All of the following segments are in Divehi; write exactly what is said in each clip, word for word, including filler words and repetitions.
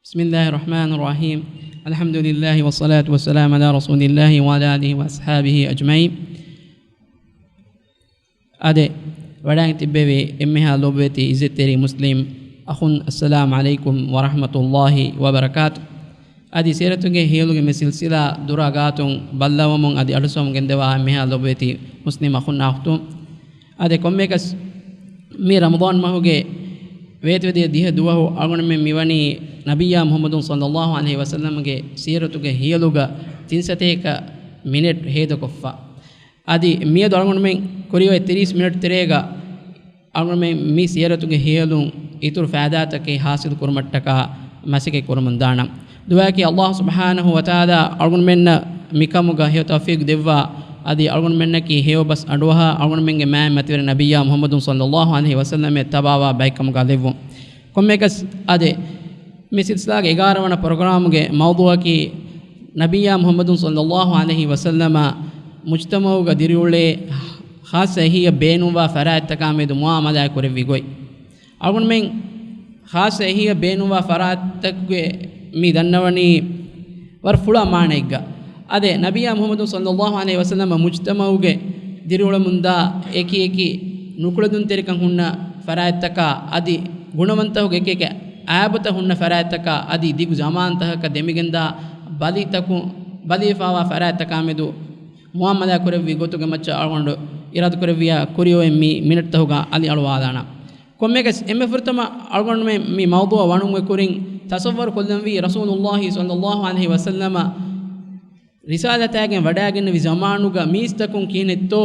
بسم الله الرحمن الرحيم. الحمد لله والصلاة والسلام على رسول الله وعلى آله وأصحابه أجمعين. އާދެ، ވަޑައިގެން ތިއްބެވި އެންމެހާ ލޯބިވެތި އިއްޒަތްތެރި މުސްލިމް އަޚުން، އައްސަލާމް ޢަލައިކުމް ވަރަޙްމަތުﷲި ވަބަރަކާތު. އަދި ސީރަތުގެ ހިޔަލުގެ މި ސިލްސިލާ ދުރާ ގާތުން ބައްލަވަމުން އަދި އަޑުއްސަވަމުން ގެންދަވާ އެންމެހާ ލޯބިވެތި މުސްލިމް އަޚުންނާ އުޚްތުން. އާދެ، ކޮންމެއަކަސް މި ރަމަޟާން މަހުގެ ވޭތުވެދިޔަ ދިހަ ދުވަހު އަޅުގަނޑުމެން މިވަނީ ނަބިއްޔާ މުޙައްމަދު ޞައްލައްލާހު ޢަލައިހި ވަސައްލަމްގެ ސީރަތުގެ ހިޔަލުގަ ތިން ސަތޭކަ މިނެޓް ހޭދަކޮށްފަ. އަދި މިއަދު އަޅުގަނޑުމެން ކުރިއޮތް ތިރީސް މިނެޓް ތެރޭގަ އަޅުގަނޑުމެން މި ސީރަތުގެ ހިޔަލުން އިތުރު ފައިދާތަކެއް ޙާޞިލު ކުރުމަށްޓަކާ މަސައްކަތް ކުރަމުން ދާނަން. ދުޢާއަކީ ﷲ ސުބްޙާނަހޫ ވަތަޢާލާ އަޅުގަނޑުމެންނަށް މިކަމުގަ ހެޔޮ ތައުފީޤު ދެއްވާ، އަދި އަޅުގަނޑުމެންނަކީ ހެޔޮ ބަސް އަޑުއަހާ، އަޅުގަނޑުމެންގެ މާތް މަތިވެރި ނަބިއްޔާ މުޙައްމަދު ޞައްލައްލާހު ޢަލައިހި ވަސައްލަމަށް ތަބާވާ ބައެއްކަމުގަ ލެއްވުން. ކޮންމެއަކަސް އާދެ، މި ސިލްސިލާގެ އެގާރަ ވަނަ ޕްރޮގްރާމުގެ މައުޟޫޢަކީ، ނަބިއްޔާ މުޙައްމަދު ޞައްލައްލާހު ޢަލައިހި ވަސައްލަމަ މުޖްތަމަޢުގަ ދިރިއުޅޭ ޚާއްޞަ އެހީއަށް ބޭނުންވާ ފަރާތްތަކާ މެދު މުޢާމަލާތް ކުރެއްވި ގޮތް. އަޅުގަނޑުމެން ޚާއްޞަ އެހީއަށް ބޭނުންވާ ފަރާތްތަކުގެ މި ދަންނަވަނީ ވަރަށް ފުޅާ މާނައެއްގަ. އާދެ، ނަބިއްޔާ މުޙައްމަދު ޞައްލައްލާހު ޢަލައިހި ވަސައްލަމަ މުޖްތަމަޢުގެ ދިރިއުޅެމުންދާ އެކި އެކި ނުކުޅެދުންތެރިކަން ހުންނަ ފަރާތްތަކާ، އަދި ގުނަވަންތަކުގެ އެކި އެކި އައިބުތައް ހުންނަ ފަރާތްތަކާ، އަދި ދިގު ޒަމާންތަކަކަށް ދެމިގެންދާ ބަލިތަކު، ބަލިވެފާވާ ފަރާތްތަކާ މެދު މުޢާމަލާ ކުރެއްވި ގޮތުގެ މައްޗަށް އަޅުގަނޑު އިރާދަކުރެއްވިޔާ ކުރިއޮތް މި މިނެޓްތަކުގަ އަލިއަޅުވާލާނަން. ކޮންމެއަކަސް އެންމެ ފުރަތަމަ އަޅުގަނޑުމެން މި މައުޟޫޢަށް ވަނުމުގެ ކުރިން ތަޞައްވަރު ކޮށްލަންވީ ރަސޫލުﷲ ޞައްލައްލާހު ޢަލައިހި ވަސައްލަމަ ރިސާލަތާގެން ވަޑައިގެންނެވި ޒަމާނުގަ މީސްތަކުން ކިހިނެއްތޯ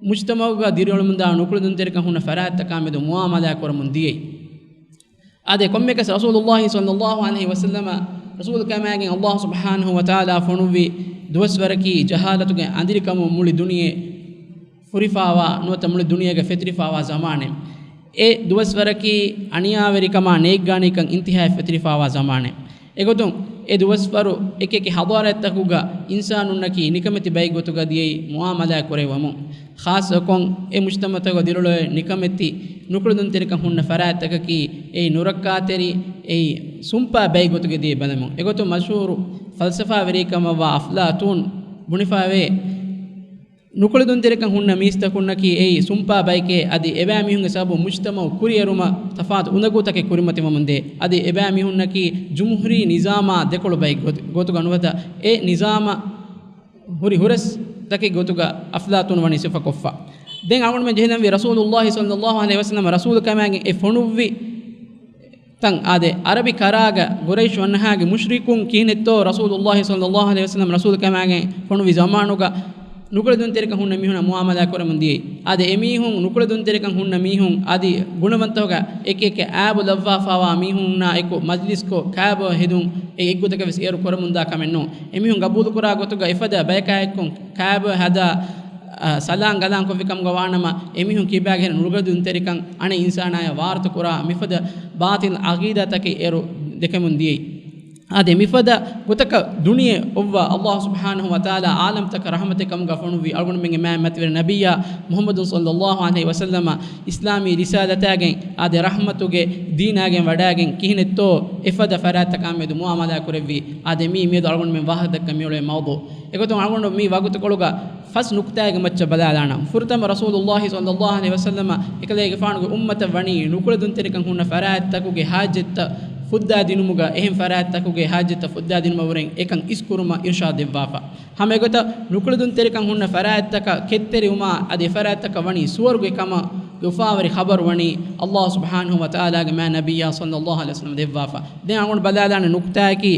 މުޖްތަމަޢުގަ ދިރިއުޅެމުންދާ ނުކުޅެދުންތެރިކަން ހުންނަ ފަރާތްތަކާ މެދު މުޢާމަލާ ކުރަމުން ދިޔައީ. އާދެ، ކޮންމެއަކަސް ރަސޫލުﷲ ޞައްލައްލާހު ޢަލައިހި ވަސައްލަމަ ރަސޫލު ކަމާގެން ﷲ ސުބްޙާނަހޫ ވަތަޢާލާ ފޮނުއްވި ދުވަސްވަރަކީ ޖަހާލަތުގެ އަނދިރިކަމުން މުޅި ދުނިޔެ ފުރިފާވާ ނުވަތަ މުޅި ދުނިޔޭގަ ފެތުރިފާވާ ޒަމާނެއް. އެ ދުވަސްވަރަކީ އަނިޔާވެރިކަމާ ނޭއްގާނީކަން އިންތިހާއަށް ފެތުރިފާވާ ޒަމާނެއް. އެގޮތުން އެ ދުވަސްވަރު އެކި އެކި ޙަޟާރަތްތަކުގަ އިންސާނުންނަކީ ނިކަމެތި ބައެއްގޮތުގަ ދިޔައީ މުޢާމަލާ ކުރެވެމުން. ޚާއްޞަކޮށް އެ މުޖްތަމަޢުތަކުގަ ދިރިއުޅޭ ނިކަމެތި ނުކުޅެދުންތެރިކަން ހުންނަ ފަރާތްތަކަކީ އެއީ ނުރައްކާތެރި، އެއީ ސުންޕާ ބައެއްގޮތުގަ ދިޔައީ ބަލަމުން. އެގޮތުން މަޝްހޫރު ފަލްސަފާވެރިކަމަށްވާ އަފްލާތޫން ބުނެފައިވޭ، ނުކުޅެދުންތެރިކަން ހުންނަ މީސްތަކުންނަކީ އެއީ ސުންޕާ ބައެކޭ، އަދި އެބައިމީހުންގެ ސަބަބުން މުޖްތަމަޢު ކުރިއެރުމަށް ތަފާތު އުނދަގޫތަކެއް ކުރިމަތިވަމުންދޭ. އަދި އެބައިމީހުންނަކީ ޖުމްހޫރީ ނިޒާމާ ދެކޮޅު ބައެއް ގޮތު-، ގޮތުގަ ނުވަތަ އެ ނިޒާމަށް ހުރި ހުރަސްތަކެއް ގޮތުގަ އަފްލާތޫން ވަނީ ސިފަކޮށްފަ. ދެން އަޅުގަނޑުމެން ޖެހިލަންވީ ރަސޫލުﷲ ޞައްލައްލާހު ޢަލައިހި ވަސައްލަމަ ރަސޫލު ކަމާގެން އެ ފޮނުއްވި ތަން އާދެ، ޢަރަބި ކަރާގަ ގުރައިޝް ވަންހާގެ މުޝްރިކުން ކިހިނެއްތޯ ރަސޫލުﷲ ޞައްލައްލާހު ޢަލައިހި ވަސައްލަމަ ރަސޫލު ކަމާގެން ފޮނުވި ޒަމާނުގަ ނުކުޅެދުންތެރިކަން ހުންނަ މީހުންނާ މުޢާމަލާ ކުރަމުން ދިޔައީ. އާދެ، އެމީހުން ނުކުޅެދުންތެރިކަން ހުންނަ މީހުން އަދި ގުނަވަންތަކުގަ އެކި އެކި އައިބު ލައްވާފާވާ މީހުންނާ އެކު މަޖްލިސްކޮށް ކާބޯ ހެދުން އެ އެއްގޮތަކަށް ވެސް އޭރު ކުރަމުންދާ ކަމެއް ނޫން. އެމީހުން ގަބޫލުކުރާ ގޮތުގަ އެފަދަ ބަޔަކާ އެއްކޮށް ކާބޯ ހަދާ، އަ، ސަލާން ގަލާން ކޮށްފި ކަމުގަ ވާނަމަ، އެމީހުން ކިބާގެ ނުކުޅެދުންތެރިކަން އަނެއް އިންސާނާޔަށް ވާރުތަ ކުރާ މިފަދަ ބާޠިލް ޢަޤީދާތަކެއް އޭރު ދެކެމުން ދިޔައީ. އާދެ، މިފަދަ ގޮތަކަށް ދުނިޔެ އޮއްވާ ﷲ ސުބްޙާނަހޫ ވަތަޢާލާ ޢާލަމްތަކަށް ރަޙްމަތެއް ކަމުގަ ފޮނުއްވި އަޅުގަނޑުމެންގެ މާތް މަތިވެރި ނަބިއްޔާ މުޙައްމަދު ޞައްލައްލާހު ޢަލައިހި ވަސައްލަމަ އިސްލާމީ ރިސާލަތާގެން އާދެ، ރަޙްމަތުގެ ދީނާގެން ވަޑައިގެން ކިހިނެއްތޯ އެފަދަ ފަރާތްތަކާ މެދު މުޢާމަލާ ކުރެއްވީ. އާދެ، މީ މިއަދު އަޅުގަނޑުމެން ވާހަކަ ދައްކަން މިއުޅޭ މައުޟޫޢު. އެގޮތުން އަޅުގަނޑު މި ވަގުތުކޮޅުގަ ފަސް ނުކުތާއެއްގެ މައްޗަށް ބަލާލާނަން. ފުރަތަމަ ރަސޫލުﷲ ޞައްލައްލާހު ޢަލައިހި ވަސައްލަމަ އެކަލޭގެފާނުގެ އުއްމަތަށް ވަނީ ނުކުޅެދުންތެރިކަން ހުންނަ ފަރާތްތަކުގެ ޙާޖަތްތައް ފުއްދާ ދިނުމުގަ، އެހެން ފަރާތްތަކުގެ ޙާޖަތްތައް ފުއްދާ ދިނުމަށްވުރެން އެކަން އިސްކުރުމަށް އިރުޝާދު ދެއްވާފަ. ހަމަ އެގޮތަށް ނުކުޅެދުންތެރިކަން ހުންނަ ފަރާތްތަކަށް ކެތްތެރިވުމާ އަދި އެފަރާތްތަކަށް ވަނީ ސުވަރުގެ ކަމަށް އުފާވެރި ޚަބަރު ވަނީ ﷲ ސުބްޙާނަހޫ ވަތަޢާލާގެ މާތް ނަބިއްޔާ ޞައްލައްލާހު ޢަލައިހި ވަސައްލަމަ ދެއްވާފަ. ދެން އަޅުގަނޑު ބަލާލާނެ ނުކުތާއަކީ،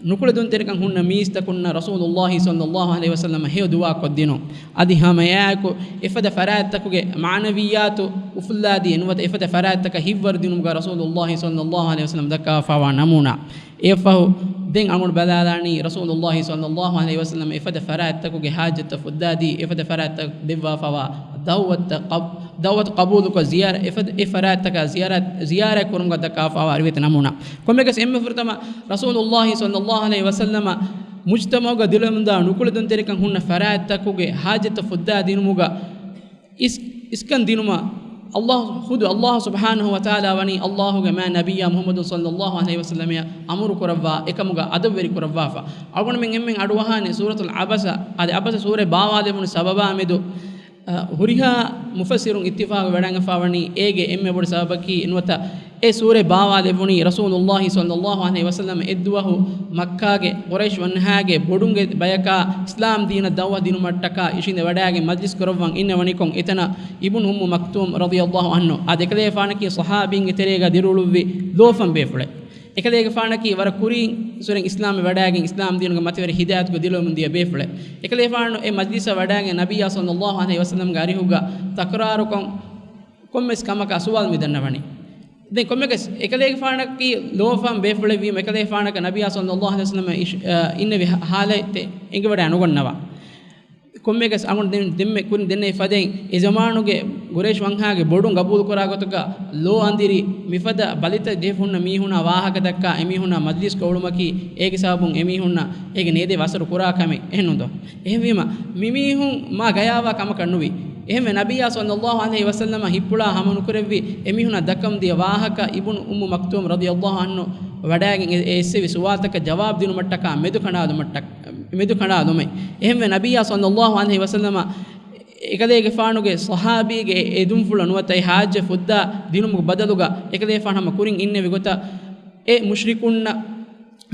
ނުކުޅެދުންތެރިކަން ހުންނަ މީސްތަކުންނަށް ރަސޫލުﷲ ޞައްލައްލާހު ޢަލައިހި ވަސައްލަމަ ހެޔޮ ދުޢާ ކޮށްދިނުން. އަދި ހަމައެއާއެކު އެފަދަ ފަރާތްތަކުގެ މަޢުނަވިއްޔާތު އުފުއްލާދީ ނުވަތަ އެފަދަ ފަރާތްތަކަށް ހިތްވަރު ދިނުމުގަ ރަސޫލުﷲ ޞައްލައްލާހު ޢަލައިހި ވަސައްލަމަ ދައްކާފާވާ ނަމޫނާ. އެއަށްފަހު ދެން އަޅުގަނޑު ބަލާލާނީ ރަސޫލުﷲ ޞައްލައްލާހު ޢަލައިހި ވަސައްލަމަ އެފަދަ ފަރާތްތަކުގެ ޙާޖަތްތައް ފުއްދާދީ، އެފަދަ ފަރާތްތައް ދެއްވާފާވާ ދަޢުވަތުތައް ޤަބް-، ދަޢުވަތު ޤަބޫލުކޮށް ޒިޔާރަ-، އެފަދަ-، އެ ފަރާތްތަކަށް ޒިޔާރަތް، ޒިޔާރަތް ކުރުމުގަ ދައްކާފާވާ ރިވެތި ނަމޫނާ. ކޮންމެއަކަސް އެންމެ ފުރަތަމަ ރަސޫލުﷲ ޞައްލައްލާހު ޢަލައިހި ވަސައްލަމަ މުޖްތަމަޢުގަ ދިރިއުޅެމުންދާ ނުކުޅެދުންތެރިކަން ހުންނަ ފަރާތްތަކުގެ ޙާޖަތްތައް ފުއްދާ ދިނުމުގަ އިސް-، އިސްކަން ދިނުމަށް ﷲ، ޚުދު ﷲ ސުބްޙާނަހޫ ވަތަޢާލާ ވަނީ ﷲގެ މާތް ނަބިއްޔާ މުޙައްމަދު ޞައްލައްލާހު ޢަލައިހި ވަސައްލަމައަށް އަމުރު ކުރައްވާ، އެކަމުގަ އަދަބުވެރި ކުރައްވާފަ. އަޅުގަނޑުމެން އެންމެން އަޑުއަހާނެ ސޫރަތުލް ޢަބަސަ، އަދި ޢަބަސަ ސޫރަ ބާވާލެވުނު ސަބަބާ މެދު، އަ، ހުރިހާ މުފައްސިރުން އިއްތިފާގު ވެޑަނގަފާ ވަނީ އޭގެ އެންމެ ބޮޑު ސަބަބަކީ ނުވަތަ އެ ސޫރަ ބާވާލެވުނީ ރަސޫލުﷲ ޞައްލައްލާހު ޢަލައިހި ވަސައްލަމަ އެއްދުވަހު މައްކާގެ ޤުރައިޝް ވަންހާގެ ބޮޑުންގެ ބަޔަކާ އިސްލާމް ދީނަށް ދަޢުވާ ދިނުމަށްޓަކާ އިށީނދެ ވަޑައިގެން މަޖްލިސް ކުރައްވަން އިންނަވަނިކޮށް، އެތަނަށް އިބްނު އުއްމު މަކްތޫމް ރަޟިޔައްލާހު ޢަންހު އާދެ، އެކަލޭގެފާނަކީ ޞަޙާބީންގެ ތެރޭގަ ދިރިއުޅުއްވި ލޯފަން ބޭފުޅެއް. އެކަލޭގެފާނަކީ ވަރަށް ކުރީން ސުރެން އިސްލާމް ވަޑައިގެން އިސްލާމް ދީނުގެ މަތިވެރި ހިދާޔަތުގަ ދިރިއުޅެމުން ދިޔަ ބޭފުޅެއް. އެކަލޭގެފާނު އެ މަޖްލިސަށް ވަޑައިގެން ނަބިއްޔާ ޞައްލައްލާހު ޢަލައިހި ވަސައްލަމްގެ އަރިހުގަ ތަކުރާރުކޮށް ކޮންމެސް ކަމަކާ ސުވާލު މި ދަންނަވަނީ. ދެން ކޮންމެކަސް އެކަލޭގެފާނަކީ ލޯފަން ބޭފުޅެއްވީމަ، އެކަލޭގެފާނަކަށް ނަބިއްޔާ ޞައްލައްލާހު ޢަލައިހި ވަސައްލަމަ އިށް-، އަ، އިންނެވި ހާ-، ހާލަތެއް އެނގިވަޑައި ނުގަންނަވާ. ކޮންމެކަސް އަޅުގަނޑު ދެން ދެންމެ ކުރިން ދެންނެވި ފަދައިން، އެ ޒަމާނުގެ ގުރައިޝް ވަންހާގެ ބޮޑުން ގަބޫލުކުރާ ގޮތުގަ ލޯ އަނދިރި މިފަދަ ބަލިތައް ޖެހިފަ ހުންނަ މީހުނާ ވާހަކަ ދައްކާ، އެމީހުނާ މަޖްލިސް ކޮޅުމަކީ އޭގެ ސަބަބުން އެމީހުންނަށް އޭގެ ނޭދެ ވަސަރު ކުރާ ކަމެއް އެހެންނުދޯ؟ އެހެންވީމަ، މިމީހުން މާ ގަޔާވާ ކަމަކަށް ނުވި. އެހެންވެ، ނަބިއްޔާ ޞައްލައްލާހު ޢަލައިހި ވަސައްލަމަ ހިތްޕުޅާ ހަމަ ނުކުރެއްވި އެމީހުނާ ދައްކަމުން ދިޔަ ވާހަކަ އިބްނު އުއްމު މަކްތޫމް ރަޟިޔައްލާހު ޢަންހު ވަޑައިގެން އެ، އެ އެއްސެވި ސުވާލުތަކަށް ޖަވާބު ދިނުމަށްޓަކާ މެދު ކަނޑާލުމަށްޓަ-، މެދު ކަނޑާލުމެއް. އެހެންވެ، ނަބިއްޔާ ޞައްލައްލާހު ޢަލައިހި ވަސައްލަމަ އެކަލޭގެފާނުގެ ޞަޙާބީގެ އެ އެދުންފުޅަށް ނުވަތަ އެ ޙާއްޖަ ފުއްދާ ދިނުމުގެ ބަދަލުގަ އެކަލޭގެފާނު ހަމަ ކުރިން އިންނެވި ގޮތަށް އެ މުޝްރިކުންނަށް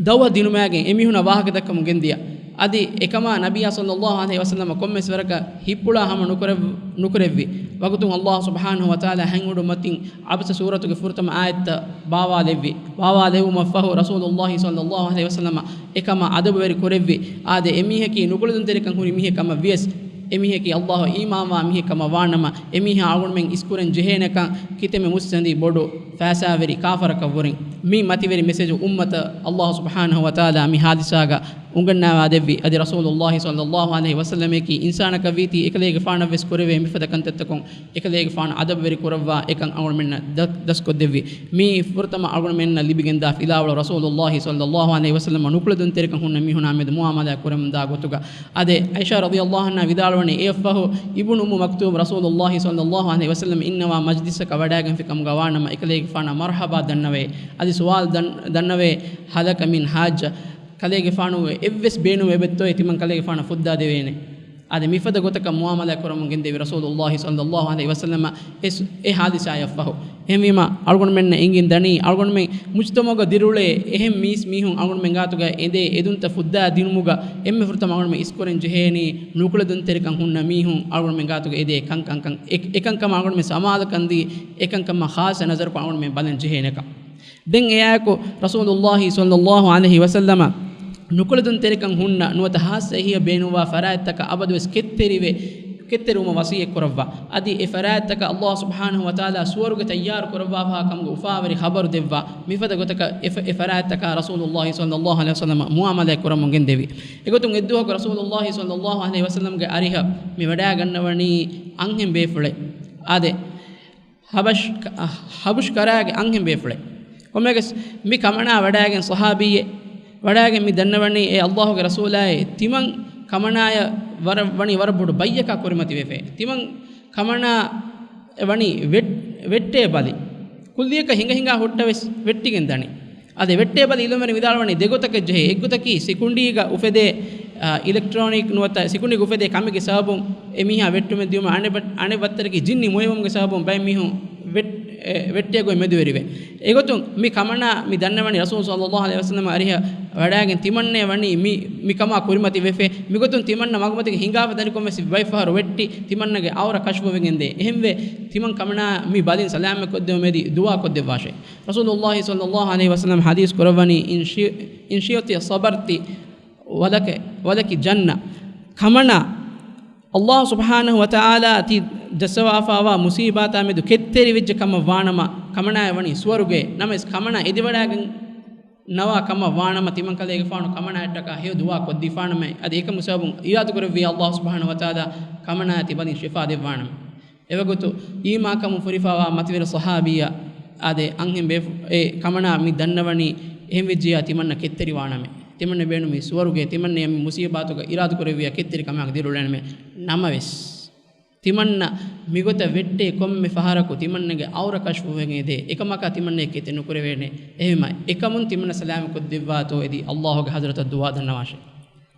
ދަޢުވާ ދިނުމާގެން އެމީހުނަށް ވާހަކަ ދައްކަމުން ގެންދިޔަ. އަދި އެކަމާ ނަބިއްޔާ ޞައްލައްލާހު ޢަލައިހި ވަސައްލަމަ ކޮންމެސް ވަރަކަށް ހިތްޕުޅާ ހަމަ ނުކުރެވް-، ނުކުރެއްވި. ވަގުތުން ﷲ ސުބްޙާނަހޫ ވަތަޢާލާ ހަތް އުޑު މަތިން ޢަބަސަ ސޫރަތުގެ ފުރަތަމަ އާޔަތްތައް ބާވާލެއްވި. ބާވާލެއްވުމަށްފަހު ރަސޫލުﷲ ޞައްލައްލާހު ޢަލައިހި ވަސައްލަމަ އެކަމާ އަދަބުވެރި ކުރެއްވި. އާދެ، އެމީހަކީ ނުކުޅެދުންތެރިކަން ހުރި މީހެއް ކަމަށް ވިޔަސް، އެމީހަކީ ﷲ އީމާންވާ މީހެއް ކަމަށް ވާނަމަ، އެމީހާ އަޅުގަނޑުމެން އިސްކުރަން ޖެހޭނެކަން ކިތަންމެ މުއްސަނދި ބޮޑު ފައިސާވެރި ކާފަރަކަށް ވުރެން. މި މަތިވެރި މެސެޖު އުއްމަތަށް ﷲ ސުބްޙާނަހޫ ވަތަޢާލާ މި ހާދިސާގަ އުނގަންނާވާދެއްވި. އަދި ރަސޫލުﷲ ޞައްލައްލާހު ޢަލައިހި ވަސައްލަމަކީ އިންސާނަކަށް ވީތީ އެކަލޭގެފާނަށް ވެސް ކުރެވޭ މިފަދަ ކަންތައްތަކުން އެކަލޭގެފާނު އަދަބުވެރި ކުރައްވާ އެކަން އަޅުގަނޑުމެންނަށް ދަ-، ދަސްކޮށްދެއްވި. މީ ފުރަތަމަ އަޅުގަނޑުމެންނަށް ލިބިގެންދާ ފިލާވަޅު ރަސޫލުﷲ ޞައްލައްލާހު ޢަލައިހި ވަސައްލަމަ ނުކުޅެދުންތެރިކަން ހުންނަ މީހުނާ މެދު މުޢާމަލާތް ކުރަމުންދާ ގޮތުގަ. އާދެ، ޢާއިޝާ ރަޟިޔައްލާހު ޢަންހާ ވިދާޅުވަނީ އެއަށްފަހު އިބްނު އުއްމު މަކްތޫމް ރަސޫލުﷲ ޞައްލައްލާހު ޢަލައިހި ވަސައްލަމަ އިންނަވާ މަޖްލިސަކަށް ވަޑައިގެންފި ކަމުގަ ވާނަމަ އެކަލޭގެފާނަށް މަރްޙަބާ ދަންނަވައޭ. އަދި ސުވާލު ދަން-، ދަންނަވައޭ، ހަލަކަ މިން ޙާއްޖަ، ކަލޭގެފާނު އެއްވެސް ބޭނުމެއް އެބައޮތްތޯއޭ ތިމަން ކަލޭގެފާނަށް ފުއްދާ ދެވޭނެ. އާދެ، މިފަދަ ގޮތަކަށް މުޢާމަލާތް ކުރަމުން ގެންދެވި ރަސޫލުﷲ ޞައްލައްލާހު ޢަލައިހި ވަސައްލަމަ އެ ސު-، އެ ޙާދިސާއަށްފަހު. އެހެންވީމަ، އަޅުގަނޑުމެންނަށް އެނގިން ދަނީ، އަޅުގަނޑުމެން މުޖްތަމަޢުގަ ދިރިއުޅޭ އެހެން މީސް މީހުން އަޅުގަނޑުމެން ގާތުގަ އެދޭ އެދުންތައް ފުއްދާ ދިނުމުގަ އެންމެ ފުރަތަމަ އަޅުގަނޑުމެން އިސްކުރަން ޖެހޭނީ، ނުކުޅެދުންތެރިކަން ހުންނަ މީހުން އަޅުގަނޑުމެން ގާތުގަ އެދޭ ކަންކަން، އެ-، އެކަންކަމަށް އަޅުގަނޑުމެން ސަމާލުކަން ދީ، އެކަންކަމަށް ޚާއްޞަ ނަޒަރަކުން އަޅުގަނޑުމެން ބަލަން ޖެހޭނެކަން. ދެން އެއާއެކު ރަސޫލުﷲ ޞައްލައްލާހު ޢަލައިހި ވަސައްލަމަ ނުކުޅެދުންތެރިކަން ހުންނަ ނުވަތަ ޚާއްޞަ އެހީއަށް ބޭނުންވާ ފަރާތްތަކަށް އަބަދުވެސް ކެތްތެރިވެ، ކެތްތެރިވުމަށް ވަޞިއްޔަތް ކުރައްވާ. އަދި އެ ފަރާތްތަކަށް ﷲ ސުބްޙާނަހޫ ވަތަޢާލާ ސުވަރުގެ ތައްޔާރު ކުރައްވާފަ ކަމުގެ އުފާވެރި ޚަބަރު ދެއްވާ. މިފަދަ ގޮތަކަށް އެ ފަ-، އެ ފަރާތްތަކާ ރަސޫލުﷲ ޞައްލައްލާހު ޢަލައިހި ވަސައްލަމަ މުޢާމަލާތް ކުރަމުން ގެންދެވި. އެގޮތުން އެއްދުވަހަކު ރަސޫލުﷲ ޞައްލައްލާހު ޢަލައިހި ވަސައްލަމްގެ އަރިހަށް މި ވަޑައިގަންނަވަނީ އަންހެން ބޭފުޅެއް. އާދެ، ޙަބަޝް-، ޙަބަޝް ކަރާގެ އަންހެން ބޭފުޅެއް. ކޮންމެއަކަސް މި ކަމަނާ ވަޑައިގެން ޞަޙާބީއެއް ވަޑައިގެން މި ދަންނަވަނީ އޭ ﷲގެ ރަސޫލާއޭ، ތިމަން ކަމަނާޔަށް ވަރަށް، ވަނީ ވަރަށް ބޮޑު ބައްޔަކާ ކުރިމަތިވެފަ. ތިމަން ކަމަނާ ވަނީ ވެއް-، ވެއްޓޭ ބަލި. ކުއްލިއަކަށް ހިނގަ ހިނގާ ހުއްޓަވެސް ވެއްޓިގެން ދަނީ. އަދި ވެއްޓޭ ބަލި އިލްމުވެރިން ވިދާޅުވަނީ ދެގޮތަކަށް ޖެހޭ. އެއްގޮތަކީ ސިކުނޑީގަ އުފެދޭ، އާ، އިލެކްޓްރޯނިކް ނުވަތަ ސިކުނޑީގަ އުފެދޭ ކަމެއްގެ ސަބަބުން އެ މީހާ ވެއްޓުމެއް ދިޔުމަށް އަނެއް ބަ-، އަނެއް ބައްތަރަކީ ޖިންނި މޮޔަވުމުގެ ސަބަބުން ބައެއް މީހުން ވެއް-، އެ، ވެއްޓޭ ގޮތް މެދުވެރިވޭ. އެގޮތުން މި ކަމަނާ މި ދަންނަވަނީ ރަސޫލު ޞައްލައްލާހު ޢަލައިހި ވަސައްލަމަ އަރިހަށް ވަޑައިގެން ތިމަންނޭ ވަނީ މި، މި ކަމާ ކުރިމަތިވެފަ. މިގޮތުން ތިމަންނަ މަގުމަތީގަ ހިނގާފަ ދަނިކޮށް ވެސް ވައިފަހަރު ވެއްޓި ތިމަންނަގެ އައުރަ ކަޝްފުވެގެންދޭ. އެހެންވެ ތިމަން ކަމަނާ މި ބަލިން ސަލާމަތްކޮށްދެވުމަށް ދުޢާ ކޮށްދެއްވާށޭ. ރަސޫލުﷲ ޞައްލައްލާހު ޢަލައިހި ވަސައްލަމަ ޙަދީޘް ކުރައްވަނީ، "إن شئ-، إن شئت صبرت ولك، ولك جنة." ކަމަނާ، ﷲ ސުބްޙާނަހޫ ވަތަޢާލާ ތި ޖައްސަވާފައިވާ މުޞީބާތާ މެދު ކެތްތެރިވެއްޖެ ކަމަށް ވާނަމަ، ކަމަނާޔަށް ވަނީ ސުވަރުގެ. ނަމަވެސް ކަމަނާ އެދިވަޑައިގެން ނަވާ ކަމަށް ވާނަމަ، ތިމަން ކަލޭގެފާނު ކަމަނާޔަށްޓަކާ ހެޔޮ ދުޢާ ކޮށްދީފާނަމޭ. އަދި އެކަމު ސަބަބުން އިރާދަކުރެއްވިޔާ، ﷲ ސުބްޙާނަހޫ ވަތަޢާލާ ކަމަނާޔަށް ތި ބަލިން ޝިފާ ދެއްވާނަމޭ. އެވަގުތު އީމާންކަމުން ފުރިފައިވާ މަތިވެރި ޞަޙާބީއާ އާދެ، އަންހެން ބޭފު-، އެ ކަމަނާ މި ދަންނަވަނީ އެހެން ވެއްޖިޔާ ތިމަންނަ ކެތްތެރިވާނަމޭ. ތިމަންނަ ބޭނުމީ ސުވަރުގެ، ތިމަންނަ މި މުޞީބާތުގަ އިރާދަކުރެއްވިޔާ ކެތްތެރި ކަމާގެ ދިރިއުޅޭނަމޭ. ނަމަވެސް، ތިމަންނަ މިގޮތަށް ވެއްޓޭ ކޮންމެ ފަހަރަކު ތިމަންނަގެ އައުރަ ކަޝްފުވެގެން އެދޭ. އެކަމަކާ ތިމަންނައަށް ކެތެއް ނުކުރެވޭނެ. އެހެންވީމަ އެކަމުން ތިމަންނަ ސަލާމަތްކޮށްދެއްވާތޯ އެދީ އައްލާހުގެ ޙަޟްރަތަށް ދުޢާ ދަންނަވާށޭ.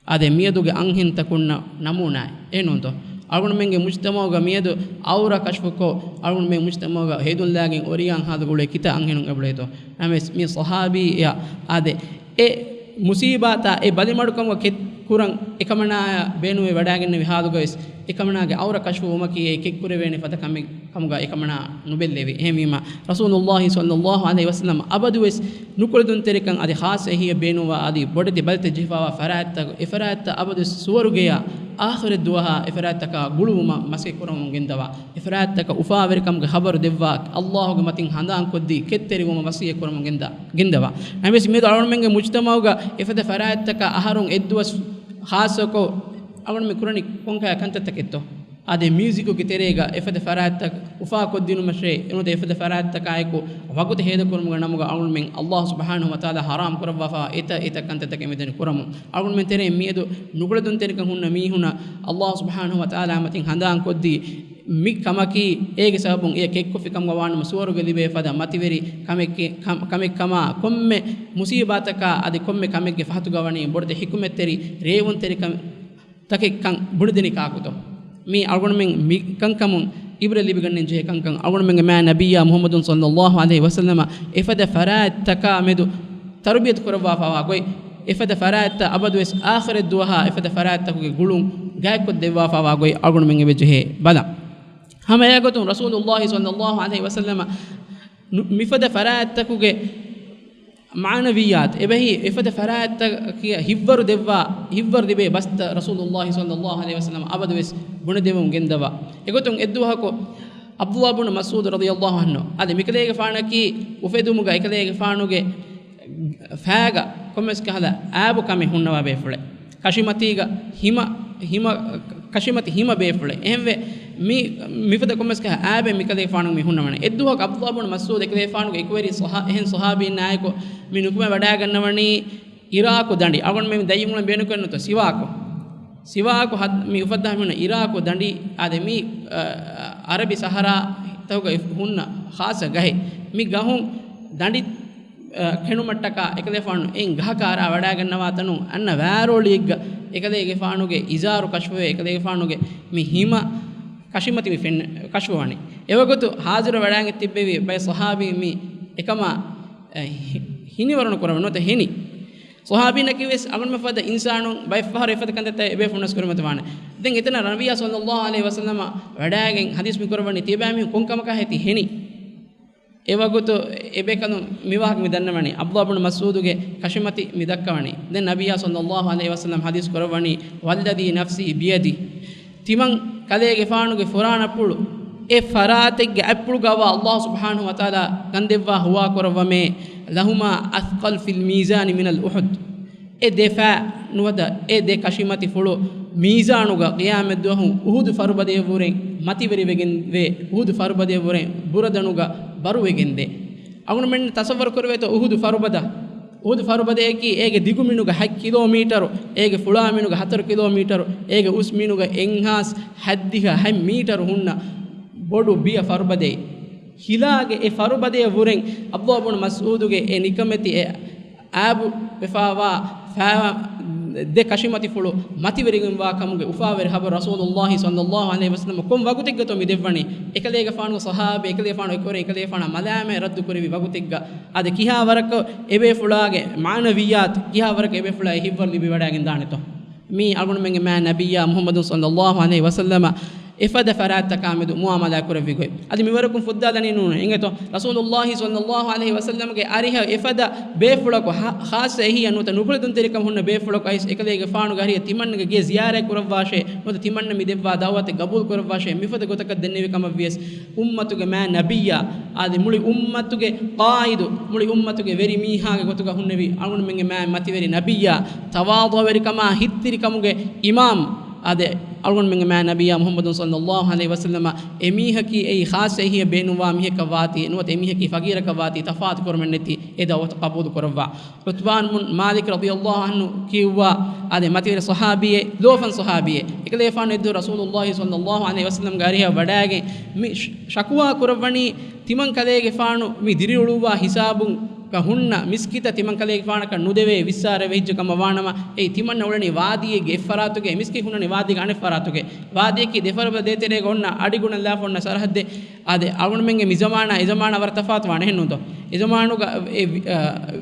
އާދެ، މިއަދުގެ އަންހެންތަކުންނަށް ނަމޫނާއެއް އެއްނޫންތޯ؟ އަޅުގަނޑުމެންގެ މުޖްތަމަޢުގަ މިއަދު އައުރަ ކަޝްފުކޮށް، އަޅުގަނޑުމެން މުޖްތަމަޢުގަ ހޭދުންލާގެން އޮރިޔާން ހާލުގަ އުޅޭ ކިތައް އަންހެނުން އެބުޅޭތޯ؟ ނަމަވެސް މި ޞަޙާބީއާ އާދެ، އެ މުޞީބާތާ އެ ބަލިމަޑުކަމުގަ ކެތް ކުރަން އެކަމަނާޔާ ބޭނުމެއް ވަޑާގެންނެވި ހާލުގަވެސް، އެކަމަނާގެ އައުރަ ކަޝްފުވުމަކީ އެ ކެތްކުރެވޭނެ ފަދަ ކަމެއް ކަމުގަ އެކަމަނާ ނުބެއްލެވި. އެހެންވީމަ، ރަސޫލުއްލާހި ޞައްލައްލާހު ޢަލައިހި ވަސައްލަމަ އަބަދުވެސް ނުކުޅެދުންތެރިކަން އަދި ޚާއްޞަ އެހީއަށް ބޭނުންވާ އަދި ބޮޑެތި ބަލިތައް ޖެހިފާވާ ފަރާތްތައް، އެފަރާތްތައް އަބަދުވެސް ސުވަރުގެޔާ އާޚިރަތް ދުވަހާ އެފަރާތްތަކާ ގުޅުވުމަށް މަސައްކަތް ކުރަމުން ގެންދަވާ، އެފަރާތްތަކަށް އުފާވެރިކަމުގެ ޚަބަރު ދެއްވާ، އައްލާހުގެ މަތިން ހަނދާންކޮށްދީ، ކެތްތެރިވުމަށް ވަޞިއްޔަތް ކުރަމުން ގެންދާ، ގެންދަވާ. ނަމަވެސް މިއަދު އަޅުގަނޑުމެންގެ މުޖްތަމަޢުގަ އެފަދަ ފަރާތްތަކަށް އަހަރުން އެއްދުވަސް ޚާއްޞަކޮށް އަޅުގަނޑުމެން ކުރަނީ ކޮންކަހަލަ ކަންތައްތަކެއްތޯ؟ އާދެ، މިއުޒިކުގެ ތެރޭގަ އެފަދަ ފަރާތްތައް އުފާކޮށްދިނުމަށޭ، އެނޫންތަ އެފަދަ ފަރާތްތަކާއެކު ވަގުތު ހޭދަކުރުމުގެ ނަމުގަ އަޅުގަނޑުމެން އައްލާހު ސުބްޙާނަހު ވަތަޢާލާ ޙަރާމް ކުރައްވާފަ އެތައް އެތައް ކަންތައްތަކެއް މިދަނީ ކުރަމުން. އަޅުގަނޑުމެން ތެރޭ މިއަދު ނުކުޅެދުންތެރިކަން ހުންނަ މީހުނަށް އައްލާހު ސުބްޙާނަހު ވަތަޢާލާ މަތިން ހަނދާންކޮށްދީ، މި ކަމަކީ އޭގެ ސަބަބުން އެ ކެއްކޮށްފި ކަމުގަ ވާނަމަ ސުވަރުގެ ލިބޭ ފަދަ މަތިވެރި ކަމެއް، ކަމެއް ކަމާ، ކޮންމެ މުޞީބާތަކާ އަދި ކޮންމެ ކަމެއްގެ ފަހަތުގަ ވަނީ ބޮޑެތި ޙިކުމަތްތެރި ރޭވުންތެރި ކަމެއް ތަކެއްކަން ބުނެދެނީ ކާކުތޯ؟ މީ އަޅުގަނޑުމެން މި ކަންކަމުން ޢިބްރަތް ލިބިގަންނަން ޖެހޭ ކަންކަން. އަޅުގަނޑުމެންގެ މާތް ނަބިއްޔާ މުޙައްމަދު ޞައްލައްލާހު ޢަލައިހި ވަސައްލަމަ އެފަދަ ފަރާތްތަކާ މެދު ތަރުބިޔަތު ކުރައްވާފަވާ ގޮތް، އެފަދަ ފަރާތްތައް އަބަދުވެސް އާޚިރަތް ދުވަހާ އެފަދަ ފަރާތްތަކުގެ ގުޅުން ގާތްކޮށްދެއްވާފަވާ ގޮތް އަޅުގަނޑުމެން އެބަ ޖެހޭ ބަލަން. ހަމަ އެގޮތުން ރަސޫލުއްލާހި ޞައްލައްލާހު ޢަލައިހި ވަސައްލަމަ ނު-، މިފަދަ ފަރާތްތަކުގެ މާނަވިއްޔާތު އެބަހީ، އެފަދަ ފަރާތްތަކަކީ ހިއްވަރު ދެއްވާ، ހިއްވަރު ލިބޭ ބަސްތައް ރަސޫލުއްލާހި ޞައްލައްލާހު ޢަލައިހި ވަސައްލަމަ އަބަދުވެސް ބުނެދެމުން ގެންދަވާ. އެގޮތުން އެއްދުވަހަކު ޢަބްދުއްލާހި ބުނު މަސްޢޫދު ރަޟިޔައްލާހު ޢަންހު، އަދި މިކަލޭގެފާނަކީ އުފެދުމުގަ އެކަލޭގެފާނުގެ ފައިގަ ކޮންމެސް ކަހަލަ އާބު ކަމެއް ހުންނަވާ ބޭފުޅެއް. ކަށިމަތީގަ ހިމަ، ހިމަ، ކަށިމަތި ހިމަ ބޭފުޅެއް. އެހެންވެ، މި، މިފަދަ ކޮންމެސް ކަހަލަ އާބެއް މިކަލޭގެފާނު މި ހުންނަވަނީ. އެއްދުވަހަކު ޢަބްދުއްލާހި ބުނު މަސްޢޫދު އެކަލޭގެފާނުގެ އެކުވެރި ޞަޙާ-، އެހެން ޞަޙާބީންނާއެކު މި ނުކުމެ ވަޑާގަންނަވަނީ އިރާކު ދަނޑި. އަޅުގަނޑު މި ދަތްއުޅުން ބޭނުންކުރެއްނުތޯ؟ ސިވާކު. ސިވާކު ހަދް-، މި އުފައްދާ ހިމެނުނު އިރާކު ދަނޑި. އާދެ، މި، އަ، އަ، އަރަބި ސަހަރާތަކުގަ ހުންނަ ޚާއްޞަ ގަހެއް. މި ގަހުން ދަނޑި އަ، ކެނޑުމަށްޓަކާ އެކަލޭފާނު އެއިން ގަހަކަށް އަރާ ވަޑާގަންނަވާ ތަނުން އަންނަ ވާރޯޅިއެއްގަ އެކަލޭގެފާނުގެ އިޒާރު ކަޝްފުވެ، އެކަލޭގެފާނުގެ މި ހިމަ ކަށިމަތި މި ފެން-، ކަޝްފުވަނީ. އެވަގުތު ހާޒިރު ވަޑާގެން ތިއްބެވި ބައެއް ޞަޙާބީން މި އެކަމާ، އަ، ހި-، ހިނިވަރުނު ކުރަމެއް ނުވަތަ ހެނި. ޞަޙާބީންނަކީ ވެސް އަޅުގަނޑުމެން ފަދަ އިންސާނުން ބައެއްފަހަރު އެފަދަ ކަންތައްތައް އެބޭފުޅުންނަސް ކުރިމަތިވާނެ. ދެން އެތަނަށް ނަބިއްޔާ ޞައްލައްލާހު ޢަލައިހި ވަސައްލަމަ ވަޑާގެން ޙަދީޘް މި ކުރައްވަނީ ތިޔަބައިމީހުން ކޮން ކަމަކާ ހޭތި ހެނި. އެވަގުތު އެބޭކަލުން މިވާހަކަ މި ދަންނަވަނީ، ޢަބްދުއްލާހި ބުނު މަސްޢޫދުގެ ކަށިމަތި މި ދައްކަވަނީ. ދެން ނަބިއްޔާ ޞައްލައްލާހު ޢަލައިހި ވަސައްލަމަ ޙަދީޘް ކުރައްވަނީ، "ވައްލަޛީ ނަފްސީ ބިޔަދިހި." ތިމަން ކަލޭގެފާނުގެ ފުރާނަ ޕުޅު އެ ފަރާތެއްގެ އަތްޕުޅުގަވާ އައްލާހު ސުބްޙާނަހު ވަތަޢާލާ ގަންދެއްވާ ހުވާ ކުރައްވަމޭ، "ލަހުމާ އަޘްޤަލު ފިލް މީޒާނި މިނަލް އުޙުދު." އެ ދެ ފަ ނުވަތަ އެ ދެ ކަށިމަތިފުޅު މީޒާނުގަ ޤިޔާމަތްދުވަހު އުޙުދު ފަރުބަދަޔަށް ވުރެން މަތިވެރިވެގެން ވޭ، އުޙުދު ފަރުބަދަޔަށް ވުރެން ބުރަދަނުގަ ބަރުވެގެން ދޭ. އަޅުގަނޑުމެން ތަޞައްވަރު ކުރެވޭތޯ އުޙުދު ފަރުބަދަ؟ އުޙުދު ފަރުބަދަޔަކީ އޭގެ ދިގު މިނުގަ ހަތް ކިލޯމީޓަރު، އޭގެ ފުޅާ މިނުގަ ހަތަރު ކިލޯމީޓަރު، އޭގެ އުސް މިނުގަ އެއްހާސް ހަތްދިހަ ހަތް މީޓަރު ހުންނަ ބޮޑު ބިޔަ ފަރުބަދައެއް. ހިލާގެ އެ ފަރުބަދަޔަށް ވުރެން ޢަބްދުއްލާހި ބުނު މަސްޢޫދުގެ އެ ނިކަމެތި އެ އާބު ވެފާވާ ފައިވާ ދެ ކަށިމަތިފުޅު މަތިވެރިވެގެންވާ ކަމުގެ އުފާވެރި ޚަބަރު ރަސޫލުއްލާހި ޞައްލައްލާހު ޢަލައިހި ވަސައްލަމަ ކޮން ވަގުތެއްގަތޯ މި ދެއްވަނީ؟ އެކަލޭގެފާނުގެ ޞަޙާބީ، އެކަލޭގެފާނު އެކުވެރި، އެކަލޭގެފާނާ މަލާމާތް ރައްދުކުރެއްވި ވަގުތެއްގަ. އާދެ، ކިހާ ވަރަކަށް އެބޭފުޅާގެ މާނަވިއްޔާތު، ކިހާ ވަރަކަށް އެބޭފުޅާ އެ ހިތްވަރު ލިބިވަޑައިގެންދާނެތޯ؟ މީ އަޅުގަނޑުމެންގެ މާތް ނަބިއްޔާ މުޙައްމަދު ޞައްލައްލާހު ޢަލައިހި ވަސައްލަމަ އެފަދަ ފަރާތްތަކާ މެދު މުޢާމަލާތް ކުރެއްވި ގޮތް. އަދި މިވަރަކުން ފުއްދާލަނީ ނޫން އިނގޭތޯ؟ ރަސޫލުއްލާހި ޞައްލައްލާހު ޢަލައިހި ވަސައްލަމަގެ އަރިހަށް އެފަދަ ބޭފުޅަކު ޚާ-، ޚާއްޞަ އެހީއަށް ނުވަތަ ނުކުޅެދުންތެރިކަމަށް ހުންނަ ބޭފުޅަކު އައިސް އެކަލޭގެފާނުގެ އަރިހަށް ތިމަންނަގެ ގެ ޒިޔާރަތް ކުރައްވާށޭ، ނުވަތަ ތިމަންނަ މި ދެއްވާ ދަޢުވަތެއް ގަބޫލު ކުރައްވާށޭ، މިފަދަ ގޮތަކަށް ދެންނެވި ކަމަށްވިޔަސް އުއްމަތުގެ މާތް ނަބިއްޔާ، އާދެ، މުޅި އުއްމަތުގެ ޤާއިދު، މުޅި އުއްމަތުގެ ވެރި މީހާގެ ގޮތުގަ ހުންނެވި އަޅުގަނޑުމެންގެ މާތް މަތިވެރި ނަބިއްޔާ، ތަވާޟުޢުވެރިކަމާ ހިތްތިރިކަމުގެ އިމާމް، އާދެ، އަޅުގަނޑުމެންގެ މާތް ނަބިއްޔާ މުޙައްމަދު ޞައްލައްލާހު ޢަލައިހި ވަސައްލަމަށް އެމީހަކީ އެއީ ޚާއްޞަ އެހީއަށް ބޭނުންވާ މީހަކަށް ވާތީ، ނުވަތަ އެމީހަކީ ފަގީރަކަށް ވާތީ، ތަފާތު ކުރުމެއް ނެތި އެ ދަޢުވަތު ޤަބޫލު ކުރައްވާ. ޢުތްބާން ބުން މާލިކް ރަޟިޔައްލާހު ޢަންހު ކިޔުއްވާ، އާދެ، މަތިވެރި ޞަޙާބީއެއް، ލޯފަން ޞަޙާބީއެއް. އެކަލޭގެފާނު އެއްދުވަހު ރަސޫލުއްލާހި ޞައްލައްލާހު ޢަލައިހި ވަސައްލަމްގެ އަރިހަށް ވަޑައިގެން މި ޝަ-، ޝަކުވާ ކުރައްވަނީ، ތިމަން ކަލޭގެފާނު މި ދިރިއުޅުއްވާ ހިސާބުގަ ހުންނަ މިސްކިތަށް ތިމަން ކަލޭގެފާނަކަށް ނުދެވޭ ވިއްސާރަ ވެހިއްޖެ ކަމަށް ވާނަމަ، އެއީ ތިމަންނަ އުޅެނީ ވާދީއެއްގެ އެއްފަރާތުގައި، މިސްކިތް ހުންނަނީ ވާދީގެ އަނެއްފަރާތުގައި. ވާދީއަކީ ދެފަރުބަ ދޭތެރޭގަ އޮންނަ އަޑިގުނަލާފަ އޮންނަ ސަރަހައްދެއް. އާދެ، އަޅުގަނޑުމެންގެ މި ޒަމާނާ އެ ޒަމާނާ ވަރަށް ތަފާތު ވާނެ، އެހެންނޫންތޯ؟ އެ ޒަމާނުގަ އެ ވި-، އަ،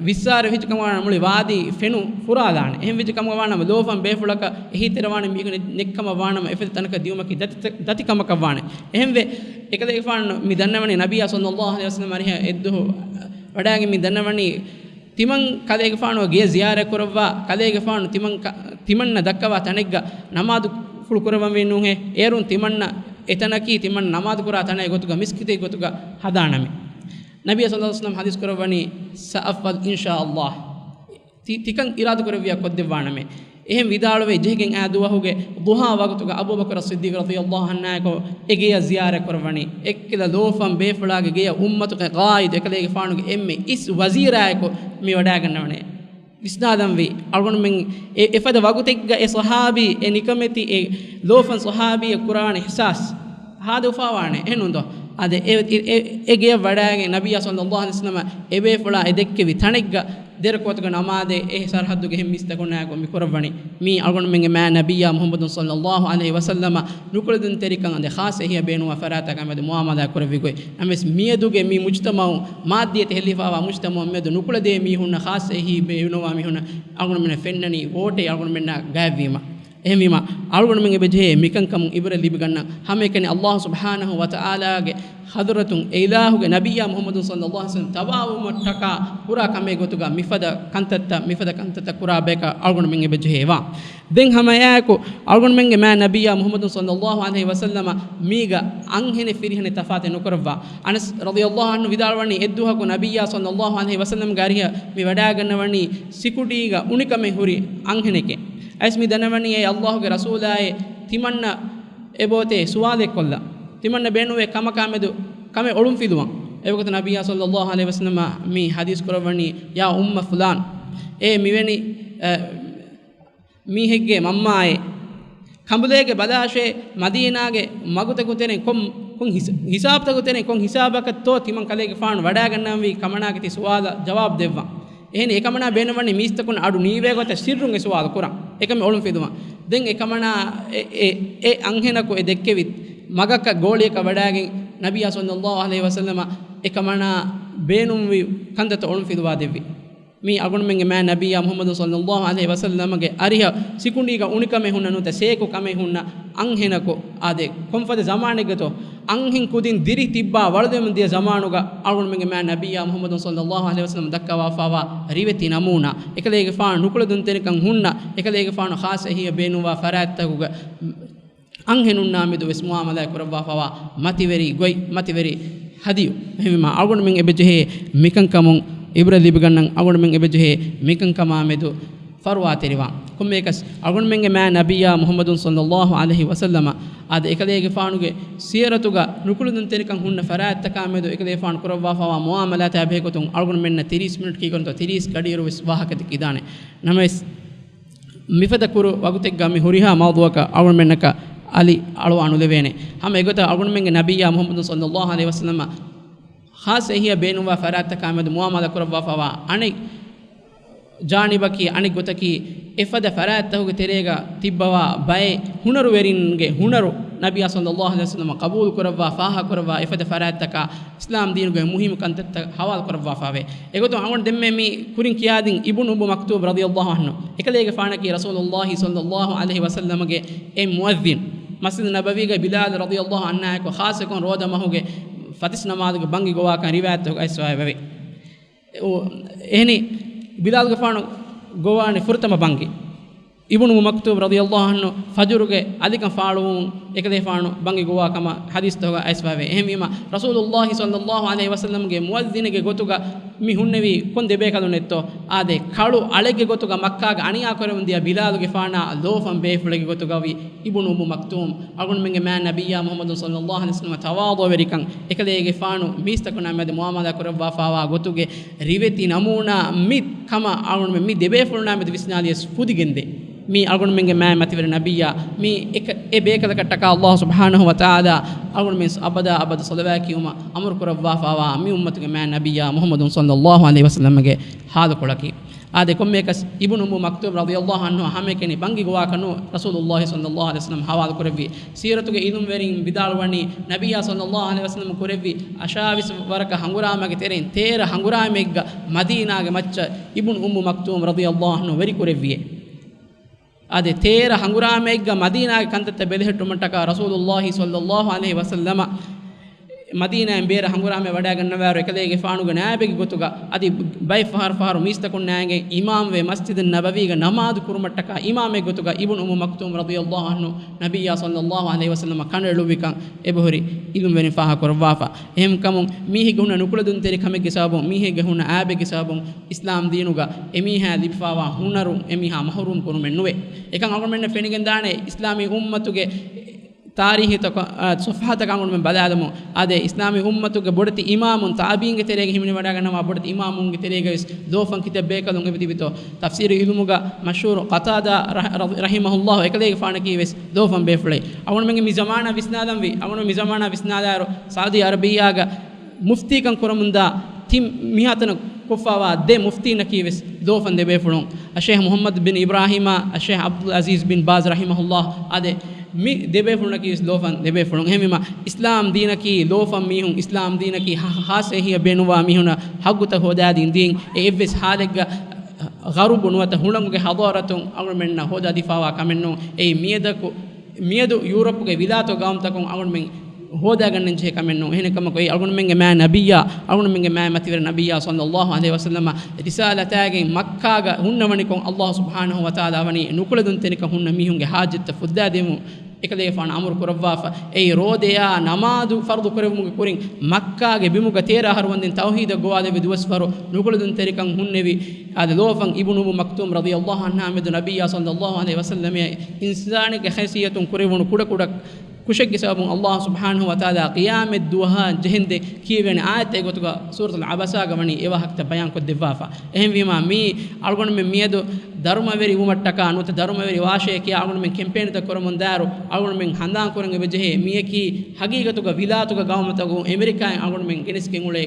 ވިއްސާރަ ވެއްޖެ ކަމަށް ވާނަމަ މުޅި ވާދީ ފެނު ފުރާލާނެ. އެހެން ވެއްޖެ ކަމަށް ވާނަމަ ލޯފަން ބޭފުޅަކަށް އެހީތެރިވާނެ މީހަކު ނެ-، ނެއްކަމަށް ވާނަމަ އެފަދަ ތަނަކަށް ދިއުމަކީ ދަތި-، ދަތިކަމަކަށް ވާނެ. އެހެންވެ، އެކަލޭގެފާނު މި ދަންނަވަނީ ނަބިއްޔާ ޞައްލައްލާހު ޢަލައިހި ވަސައްލަމް އަރިހަށް އެއްދުވަހު ވަޑައިގެން މި ދަންނަވަނީ ތިމަން ކަލޭގެފާނު ގެޔަށް ޒިޔާރަތް ކުރައްވާ، ކަލޭގެފާނު ތިމަން ކަ-، ތިމަންނަށް ދައްކަވާ ތަނެއްގަ ނަމާދުފުޅު ކުރައްވަންވީ ނޫންހޭ. އޭރުން ތިމަންނަ އެތަނަކީ ތިމަން ނަމާދު ކުރާ ތަނެއް ގޮތުގަ މިސްކިތެއް ގޮތުގަ ހަދާނަމޭ. ނަބިއްޔާ ޞައްލައްލާހު ޢަލައިހި ވަސައްލަމް ޙަދީޘް ކުރައްވަނީ، "سأفعل إن شاء الله." ތި-، ތިކަން އިރާދަކުރެއްވިއްޔާ ކޮށްދެއްވާނަމޭ. އެހެން ވިދާޅުވެ ޖެހިގެން އާ ދުވަހުގެ ޟުޙާ ވަގުތުގަ އަބޫބަކުރު ޞިއްދީޤު ރަޟިޔައްލާހު ޢަންހާއެކު އެ ގެޔަށް ޒިޔާރަތް ކުރައްވަނީ. އެއްކިލަ ލޯފަން ބޭފުޅާގެ ގެޔަށް އުއްމަތުގެ ޤާއިދު އެކަލޭގެފާނުގެ އެންމެ އިސް ވަޒީރާއެކު މި ވަޑައިގަންނަވަނީ. ވިސްނާލަންވީ، އަޅުގަނޑުމެން އެ-، އެފަދަ ވަގުތެއްގަ އެ ޞަޙާބީ، އެ ނިކަމެތި، އެ ލޯފަން ޞަޙާބީއަށް ކުރާނެ އިޙްސާސް ހާދަ އުފާވާނެ، އެހެންނޫންތޯ؟ އާދެ، އެ، އެ، އެ، އެ ގެޔަށް ވަޑައިގެން ނަބިއްޔާ ޞައްލައްލާހު ޢަލައިހި ވަސައްލަމަ އެބޭފުޅާ އެ ދެއްކެވި ތަނެއްގަ ދެރަކުވަތުގަ ނަމާދެއް އެ ސަރަޙައްދުގެ އެހެން މީސްތަކުންނާއެކު މި ކުރައްވަނީ. މީ އަޅުގަނޑުމެންގެ މާތް ނަބިއްޔާ މުޙައްމަދު ޞައްލައްލާހު ޢަލައިހި ވަސައްލަމަ ނުކުޅެދުންތެރިކަން އަދި ޚާއްޞަ އެހީއަށް ބޭނުންވާ ފަރާތްތަކާ މެދު މުޢާމަލާތް ކުރެއްވި ގޮތް. ނަމަވެސް މިއަދުގެ މި މުޖްތަމަޢު، މާއްދިއްޔަތަށް ހެއްލިފައިވާ މުޖްތަމަޢު މެދު ނުކުޅެދޭ މީހުންނަށް، ޚާއްޞަ އެހީ ބޭނުންވާ މީހުންނަށް އަޅުގަނޑުމެންނަށް ފެންނަނީ ވޯޓެއް އަޅުގަނޑުމެންނާ ގާތްވީމަ. އެހެންވީމަ، އަޅުގަނޑުމެން އެބަޖެހޭ މިކަންކަމުން ޢިބްރަތް ލިބިގަންނަން. ހަމައެކަނި ﷲ ސުބްޙާނަހޫ ވަތަޢާލާގެ ޙަޟްރަތުން އެ އިލާހުގެ ނަބިއްޔާ މުޙައްމަދު ޞައްލައްލާހު ޢަލައިހި ވަސައްލަމް ތަބާވުމަށްޓަކާ ކުރާ ކަމެއް ގޮތުގަ މިފަދަ ކަންތައްތައް، މިފަދަ ކަންތައްތައް ކުރާ ބަޔަކަށް އަޅުގަނޑުމެން އެބަޖެހޭ ވާން. ދެން ހަމައެއާއެކު އަޅުގަނޑުމެންގެ މާތް ނަބިއްޔާ މުޙައްމަދު ޞައްލައްލާހު ޢަލައިހި ވަސައްލަމަ މީގަ އަންހެނެއް ފިރިހެނެއް ތަފާތެއް ނުކުރައްވާ. އަނަސް ރަޟިޔައްލާހު ޢަންހު ވިދާޅުވަނީ، އެއްދުވަހަކު ނަބިއްޔާ ޞައްލައްލާހު ޢަލައިހި ވަސައްލަމްގެ އަރިހަށް މި ވަޑައިގަންނަވަނީ ސިކުޑީގަ އުނިކަމެއް ހުރި އަންހެނެކޭ. އައިސް މި ދަންނަވަނީ އެ ﷲ ގެ ރަސޫލާއޭ، ތިމަންނަ އެބައޮތޭ ސުވާލެއް ކޮށްލަ، ތިމަންނަ ބޭނުންވޭ ކަމަކާ މެދު ކަމެއް އޮޅުންފިލުވަން. އެވަގުތު ނަބިއްޔާ ޞައްލައްލާހު ޢަލައިހި ވަސައްލަމަ މި ޙަދީޘް ކުރައްވަނީ، "يا أم فلان." އޭ މިވެނި، އަ، މީހެއްގެ މަންމާއޭ، ކަނބުލޭގެ ބަލާށޭ، މަދީނާގެ މަގުތަކު ތެރެއިން ކޮން، ކޮން ހިސ-، ހިސާބުތަކު ތެރެއިން ކޮން ހިސާބަކަށްތޯ ތިމަން ކަލޭގެފާނު ވަޑައިގަންނަވީ ކަމަނާގެ ތި ސުވާލަށް ޖަވާބު ދެއްވަން. އެހެނީ އެކަމަނާ ބޭނުންވަނީ މީސްތަކުން އަޑު ނީވޭ ގޮތަށް ސިއްރުން އެ ސުވާލު ކުރަން. އެކަމެއް އޮޅުން ފިލުވަން. ދެން އެކަމަނާ އެ، އެ، އެ އަންހެނަކު އެ ދެއްކެވި މަގަކަށް ގޯޅިއަކަށް ވަޑައިގެން ނަބިއްޔާ ޞައްލައްލާހު ޢަލައިހި ވަސައްލަމަ އެކަމަނާ ބޭނުންވި ކަންތައްތައް އޮޅުން ފިލުވާ ދެއްވި. މީ އަޅުގަނޑުމެންގެ މާތް ނަބިއްޔާ މުޙައްމަދު ޞައްލައްލާހު ޢަލައިހި ވަސައްލަމަގެ އަރިހަށް ސިކުނޑީގަ އުނިކަމެއް ހުންނަ ނުވަތަ ސޭކު ކަމެއް ހުންނަ އަންހެނަކު އާދެ، ކޮންފަދަ ޒަމާނެއްގަތޯ އަންހެން ކުދިން ދިރި ތިއްބާ ވަޅުލެމުން ދިޔަ ޒަމާނުގަ އަޅުގަނޑުމެންގެ މާތް ނަބިއްޔާ މުޙައްމަދު ޞައްލައްލާހު ޢަލައިހި ވަސައްލަމަ ދައްކަވާފައިވާ ރިވެތި ނަމޫނާ، އެކަލޭގެފާނު ނުކުޅެދުންތެރިކަން ހުންނަ، އެކަލޭގެފާނު ޚާއްޞަ އެހީއަށް ބޭނުންވާ ފަރާތްތަކުގަ އަންހެނުންނާ މެދު ވެސް މުޢާމަލާތް ކުރައްވާފައިވާ މަތިވެރި ގޮތް، މަތިވެރި ހަދިޔު. އެހެންވީމާ، އަޅުގަނޑުމެން އެބަޖެހޭ މިކަންކަމުން ޢިބްރަތް ލިބިގަންނަން، އަޅުގަނޑުމެން އެބަޖެހޭ މިކަންކަމާ މެދު ފަރުވާތެރިވާން. ކޮންމެއަކަސް، އަޅުގަނޑުމެންގެ މާތް ނަބިއްޔާ މުޙައްމަދު ޞައްލައްލާހު ޢަލައިހި ވަސައްލަމަ އާދެ، އެކަލޭގެފާނުގެ ސީރަތުގަ ނުކުޅެދުންތެރިކަން ހުންނަ ފަރާތްތަކާ މެދު އެކަލޭގެފާނު ކުރައްވާފައިވާ މުޢާމަލާތާ ބެހޭގޮތުން އަޅުގަނޑުމެންނަށް ތިރީސް މިނިޓް ކީކަންތޯ ތިރީސް ގަޑިއިރު ވެސް ވާހަކަ ދެއްކިދާނެ. ނަމަވެސް، މިފަދަ ކުރު ވަގުތެއްގަ މި ހުރިހާ މައުޟޫޢަކަށް އަޅުގަނޑުމެންނަކަށް އަލި އަޅުވާ ނުލެވޭނެ. ހަމަ އެގޮތަށް އަޅުގަނޑުމެންގެ ނަބިއްޔާ މުޙައްމަދު ޞައްލައްލާހު ޢަލައިހި ވަސައްލަމަ ޚާއްޞަ އެހީއަށް ބޭނުންވާ ފަރާތްތަކާ މެދު މުޢާމަލާ ކުރައްވާފައިވާ އަނެއް ޖާނިބަކީ، އަނެއް ގޮތަކީ، އެފަދަ ފަރާތްތަކުގެ ތެރޭގަ ތިއްބަވާ ބައެއް ހުނަރުވެރިންގެ ހުނަރު ނަބިއްޔާ ޞައްލައްލާހު ޢަލައިހި ވަސައްލަމަ ޤަބޫލު ކުރައްވާ، ފާހަގަ ކުރައްވާ އެފަދަ ފަރާތްތަކާ އިސްލާމް ދީނުގެ މުހިއްމު ކަންތައްތައް ޙަވާލު ކުރައްވާފައިވޭ. އެގޮތުން އަޅުގަނޑު ދެންމެ މި ކުރިން ކިޔާދިން އިބުނު އުއްމު މަކްތޫމް ރަޟިޔައްލާހު ޢަންހު، އެކަލޭގެފާނަކީ ރަސޫލުއްލާހި ޞައްލައްލާހު ޢަލައިހި ވަސައްލަމަގެ އެއް މުއައްޒިން. މަސްޖިދު ނަބަވީގައި ބިލާލް ރަޟިޔައްލާހު ޢަންހާއެކު ޚާއްޞަކޮށް ރޯދަ މަހުގެ ފަތިސް ނަމާދުގެ ބަންގި ގޮވާކަން ރިވާޔަތްތަކުގައި އައިސްފައިވެވޭ. އެހެނީ، ބިލާލްގެފާނު ގޮވާނެ ފުރަތަމަ ބަންގި. އިބުނު އުއްމު މަކްތޫމް ރަޟިޔައްލާހު ޢަންހު ފަޖުރުގެ އަލިކަން ފާޅުވުމުން އެކަލޭފާނު ބަންގި ގޮވާ ކަމަށް ޙަދީޘްތަކުގަ އައިސްފައިވޭ. އެހެންވީމަ، ރަސޫލުﷲ ޞައްލަﷲ ޢަލައިހި ވަސައްލަމްގެ މުއައްޒިނެއްގެ ގޮތުގަ މި ހުންނެވީ ކޮން ދެބޭކަލުންނެއްތޯ؟ އާދެ، ކަޅު އަޅެއްގެ ގޮތުގަ މައްކާގަ އަނިޔާ ކުރެވެން ދިޔަ ބިލާލުގެފާނާ ލޯފަން ބޭފުޅެއްގެ ގޮތުގަވި އިބުނު އުއްމު މަކްތޫމް. އަޅުގަނޑުމެންގެ މާތް ނަބިއްޔާ މުޙައްމަދު ޞައްލަﷲ ޢަލައިހި ވަސައްލަމަށް ތަވާޟުޢުވެރިކަން އެކަލޭގެފާނު މީސްތަކުންނާ މެދު މުޢާމަލާ ކުރައްވާފާވާ ގޮތުގެ ރިވެތި ނަމޫނާ މި ކަމަށް އަޅުގަނޑުމެން މި ދެބޭފުޅުންނާ މެދު ވިސްނާލިޔަސް ފުދިގެންދޭ. މީ އަޅުގަނޑުމެންގެ މާތް މަތިވެރި ނަބިއްޔާ މީ އެކަ-، އެ ބޭކަލަކަށްޓަކާ ﷲ ސުބްޙާނަހޫ ވަތަޢާލާ އަޅުގަނޑުމެން އަބަދާ އަބަދު ޞަލަވާތް ކިޔުމަށް އަމުރު ކުރައްވާފާވާ މި އުއްމަތުގެ މާތް ނަބިއްޔާ މުޙައްމަދު ޞައްލަﷲ ޢަލައިހި ވަސައްލަމްގެ ޙާލުކޮޅަކީ. އާދެ، ކޮންމެއަކަސް އިބުނު އުއްމު މަކްތޫމް ރަޟިޔަﷲ ޢަންހު ހަމައެކަނި ބަންގި ގޮވާކަށް ނޫން ރަސޫލުﷲ ޞައްލަﷲ ޢަލައިހި ވަސައްލަމް ޙަވާލު ކުރެއްވި. ސީރަތުގެ ޢިލްމުވެރިން ވިދާޅުވަނީ، ނަބިއްޔާ ޞައްލަﷲ ޢަލައިހި ވަސައްލަމް ކުރެއްވި އަށާވީސް ވަރަކަށް ހަނގުރާމައިގެ ތެރެއިން ތޭރަ ހަނގުރާމައެއްގަ މަދީނާގެ މައްޗަށް އިބުނު އުއްމު މަކްތޫމް ރަޟިޔަﷲ ޢަންހު ވެރިކުރެއްވިއޭ. އާދެ، ތޭރަ ހަނގުރާމައެއްގަ މަދީނާގެ ކަންތައްތައް ބެލެހެއްޓުމަށްޓަކާ ރަސޫލުﷲ ޞައްލަﷲ ޢަލައިހި ވަސައްލަމަ މަދީނާއިން ބޭރަށް ހަނގުރާމައި ވަޑައިގަންނަވާއިރު، އެކަލޭގެފާނުގެ ނާއިބެއްގެ ގޮތުގަ އަދި ބައެއް ފަހަރު ފަހަރު މީސްތަކުންނާއެނގެ އިމާމްވެ، މަސްޖިދުއް ނަބަވީގަ ނަމާދު ކުރުމަށްޓަކާ އިމާމެއްގެ ގޮތުގަ އިބުނު އުއްމު މަކްތޫމް ރަޟިޔަﷲ ޢަންހު ނަބިއްޔާ ޞައްލަﷲ ޢަލައިހި ވަސައްލަމަށް ކަނޑައެޅުއްވިކަން އެބަހުރި ޢިލްމުވެރިން ފާހަގަކުރައްވާފަ. އެހެންކަމުން މީހެއްގެ ހުންނަ ނުކުޅެދުންތެރިކަމެއްގެ ސަބަބުން، މީހެއްގެ ހުންނަ އާބެއްގެ ސަބަބުން އިސްލާމް ދީނުގަ އެމީހާ ލިބިފާވާ ހުނަރު އެމީހާ މަޙްރޫމް ކުރުމެއް ނުވޭ. އެކަން އަޅުގަނޑުމެންނަށް ފެނިގެންދާނެ، އިސްލާމީ އުއްމަތުގެ ތާރީހުތަކަށް، އާ، ޞަފްޙާތަކަށް އަޅުގަނޑުމެން ބަލާލަމު. އާދެ، އިސްލާމީ އުއްމަތުގެ ބޮޑެތި އިމާމުން ތާބީންގެ ތެރޭގަ ހިމެނިވަޑައިގަންނަވާ ބޮޑެތި އިމާމުންގެ ތެރޭގަވެސް ލޯފަން ކިތައް ބޭކަލުން އެބަތިބިތޯ؟ ތަފްސީރު ޢިލްމުގަ މަޝްހޫރު ޤަތާދާ ރަޙް-، ރަޙިމަހުﷲ އެކަލޭގެފާނަކީވެސް ލޯފަން ބޭފުޅެއް. އަޅުގަނޑުމެންގެ މި ޒަމާނާ ވިސްނާލަންވީ، އަޅުގަނޑު މި ޒަމާނާ ވިސްނާލާއިރު، ސައުދީ އަރަބިއްޔާގަ މުފްތީކަން ކުރަމުންދާ ތިން މިހާތަނަށް ކޮށްފާވާ ދެ މުފްތީންނަކީވެސް ލޯފަން ދެބޭފުޅުން، އައްޝައިޚް މުޙައްމަދު ބިން އިބްރާހީމާ، އައްޝައިޚް ޢަބްދުލް ޢަޒީޒް ބިން ބާޒް ރަޙިމަހުﷲ. އާދެ، މި ދެބޭފުޅުންނަކީވެސް ލޯފަން ދެބޭފުޅުން. އެހެންވީމަ، އިސްލާމް ދީނަކީ ލޯފަން މީހުން، އިސްލާމް ދީނަކީ ހާ-، ހާއްސަ އެހީއަށް ބޭނުންވާ މީހުންނަށް ޙައްޤުތައް ހޯދާދިން ދީން. އެ އެއްވެސް ޙާލެއްގަ ޣަރުބު ނުވަތަ ހުޅަނގުގެ ޙަޟާރަތުން އަޅުގަނޑުމެންނަށް ހޯދާދީފާވާ ކަމެއް ނޫން. އެއީ މިއަދަކު މިއަދު ޔޫރަޕުގެ ވިލާތު ގައުމުތަކުން އަޅުގަނޑުމެން ހޯދާގަންނަން ޖެހޭ ކަމެއް ނޫން. އެހެނެއްކަމަކު، އެއީ އަޅުގަނޑުމެންގެ މާތް ނަބިއްޔާ، އަޅުގަނޑުމެންގެ މާތް މަތިވެރި ނަބިއްޔާ ޞައްލަﷲ ޢަލައިހި ވަސައްލަމަ ރިސާލަތާގެން މައްކާގަ ހުންނަވަނިކޮށް، ﷲ ސުބްޙާނަހޫ ވަތަޢާލާ ވަނީ ނުކުޅެދުންތެރިކަން ހުންނަ މީހުންގެ ޙާޖަތްތައް ފުއްދާދެވުން އެކަލޭގެފާނު އަމުރު ކުރައްވާފަ. އެއީ ރޯދަޔާ ނަމާދު ފަރުޟު ކުރެވުމުގެ ކުރިން މައްކާގެ ބިމުގަ ތޭރަ އަހަރު ވަންދެން ތައުޙީދަށް ގޮވާލެއްވި ދުވަސްވަރު ނުކުޅެދުންތެރިކަން ހުންނެވި އާދެ، ލޯފަން އިބްނު އުއްމު މަކްތޫމް ރަޟިޔަﷲ ޢަންހާ މެދު ނަބިއްޔާ ޞައްލަﷲ ޢަލައިހި ވަސައްލަމައާ އިންސާނެއްގެ ހައިސިއްޔަތުން ކުރެވުނު ކުޑަކުޑަ ކުށެއްގެ ސަބަބުން ﷲ ސުބްޙާނަހޫ ވަތަޢާލާ ޤިޔާމަތް ދުވަހާ ޖެހެންދެން ކިޔެވޭނެ އާޔަތެއްގެ ގޮތުގަ ސޫރަތުލް ޢަބަސާގަ ވަނީ އެ ވާހަކަތައް ބަޔާންކޮށްދެއްވާފަ. އެހެންވީމާ، މީ އަޅުގަނޑުމެން މިއަދު ދަރުމަވެރި ވުމަށްޓަކާ ނުވަތަ ދަރުމަވެރި ވާށޭ ކިޔާ އަޅުގަނޑުމެން ކެމްޕޭނުތައް ކުރަމުންދާއިރު، އަޅުގަނޑުމެން ހަނދާން ކުރަން އެބަޖެހޭ، މިޔަކީ ހަގީގަތުގަ ވިލާތުގަ ގައުމުތަކުން އެމެރިކާއިން އަޅުގަނޑުމެން ގެނެސްގެން އުޅޭ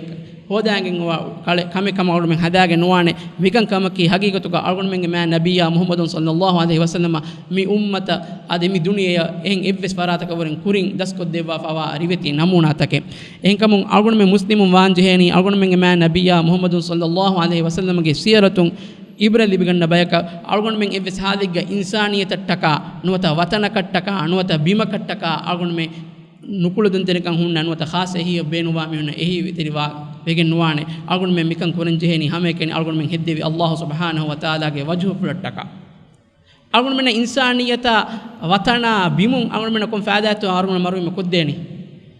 ހޯދާގެން އޮވާ ކަޅެއް، ކަމެއް ކަމަށް އަޅުގަނޑުމެން ހަދާގެން ނުވާނެ. މިކަން ކަމަކީ ހަގީގަތުގަ އަޅުގަނޑުމެންގެ މާތް ނަބިއްޔާ މުޙައްމަދު ޞައްލަﷲ ޢަލައިހި ވަސައްލަމަ މި އުއްމަތަށް އަދި މި ދުނިޔެއަށް އެހެން އެއްވެސް ފަރާތަކަށްވުރެން ކުރިން ދަސްކޮށްދެއްވާފައިވާ ރިވެތި ނަމޫނާތަކެއް. އެހެންކަމުން އަޅުގަނޑުމެން މުސްލިމުން ވާން ޖެހޭނީ، އަޅުގަނޑުމެންގެ މާތް ނަބިއްޔާ މުޙައްމަދު ޞައްލަﷲ ޢަލައިހި ވަސައްލަމަގެ ސީރަތުން ޢިބްރަތް ލިބިގަންނަ ބަޔަކަށް، އަޅުގަނޑުމެން އެއްވެސް ޙާލެއްގަ އިންސާނިއްޔަތަށްޓަކާ ނުވަތަ ވަތަނަކަށްޓަކާ ނުވަތަ ބިމަކަށްޓަކާ އަޅުގަނޑުމެން ނުކުޅެދުންތެރިކަން ހުންނަ ނުވަތަ ޚާއްޞަ އެހީއަށް ބޭނުންވާ މީހުންނަށް އެހީތެރިވާ ވެގެން ނުވާނެ. އަޅުގަނޑުމެން މިކަން ކުރަން ޖެހޭނީ ހަމައެކަނި އަޅުގަނޑުމެން ހެއްދެވި ﷲ ސުބްޙާނަހޫ ވަތަޢާލާގެ ވަޖްހުފުޅަށްޓަކާ. އަޅުގަނޑުމެންނަށް އިންސާނިއްޔަތާ، ވަތަނާ، ބިމުން އަޅުގަނޑުމެންނަށް ކޮން ފައިދާތޯ އަޅުގަނޑުމެން މަރުވީމަ ކޮށްދޭނީ؟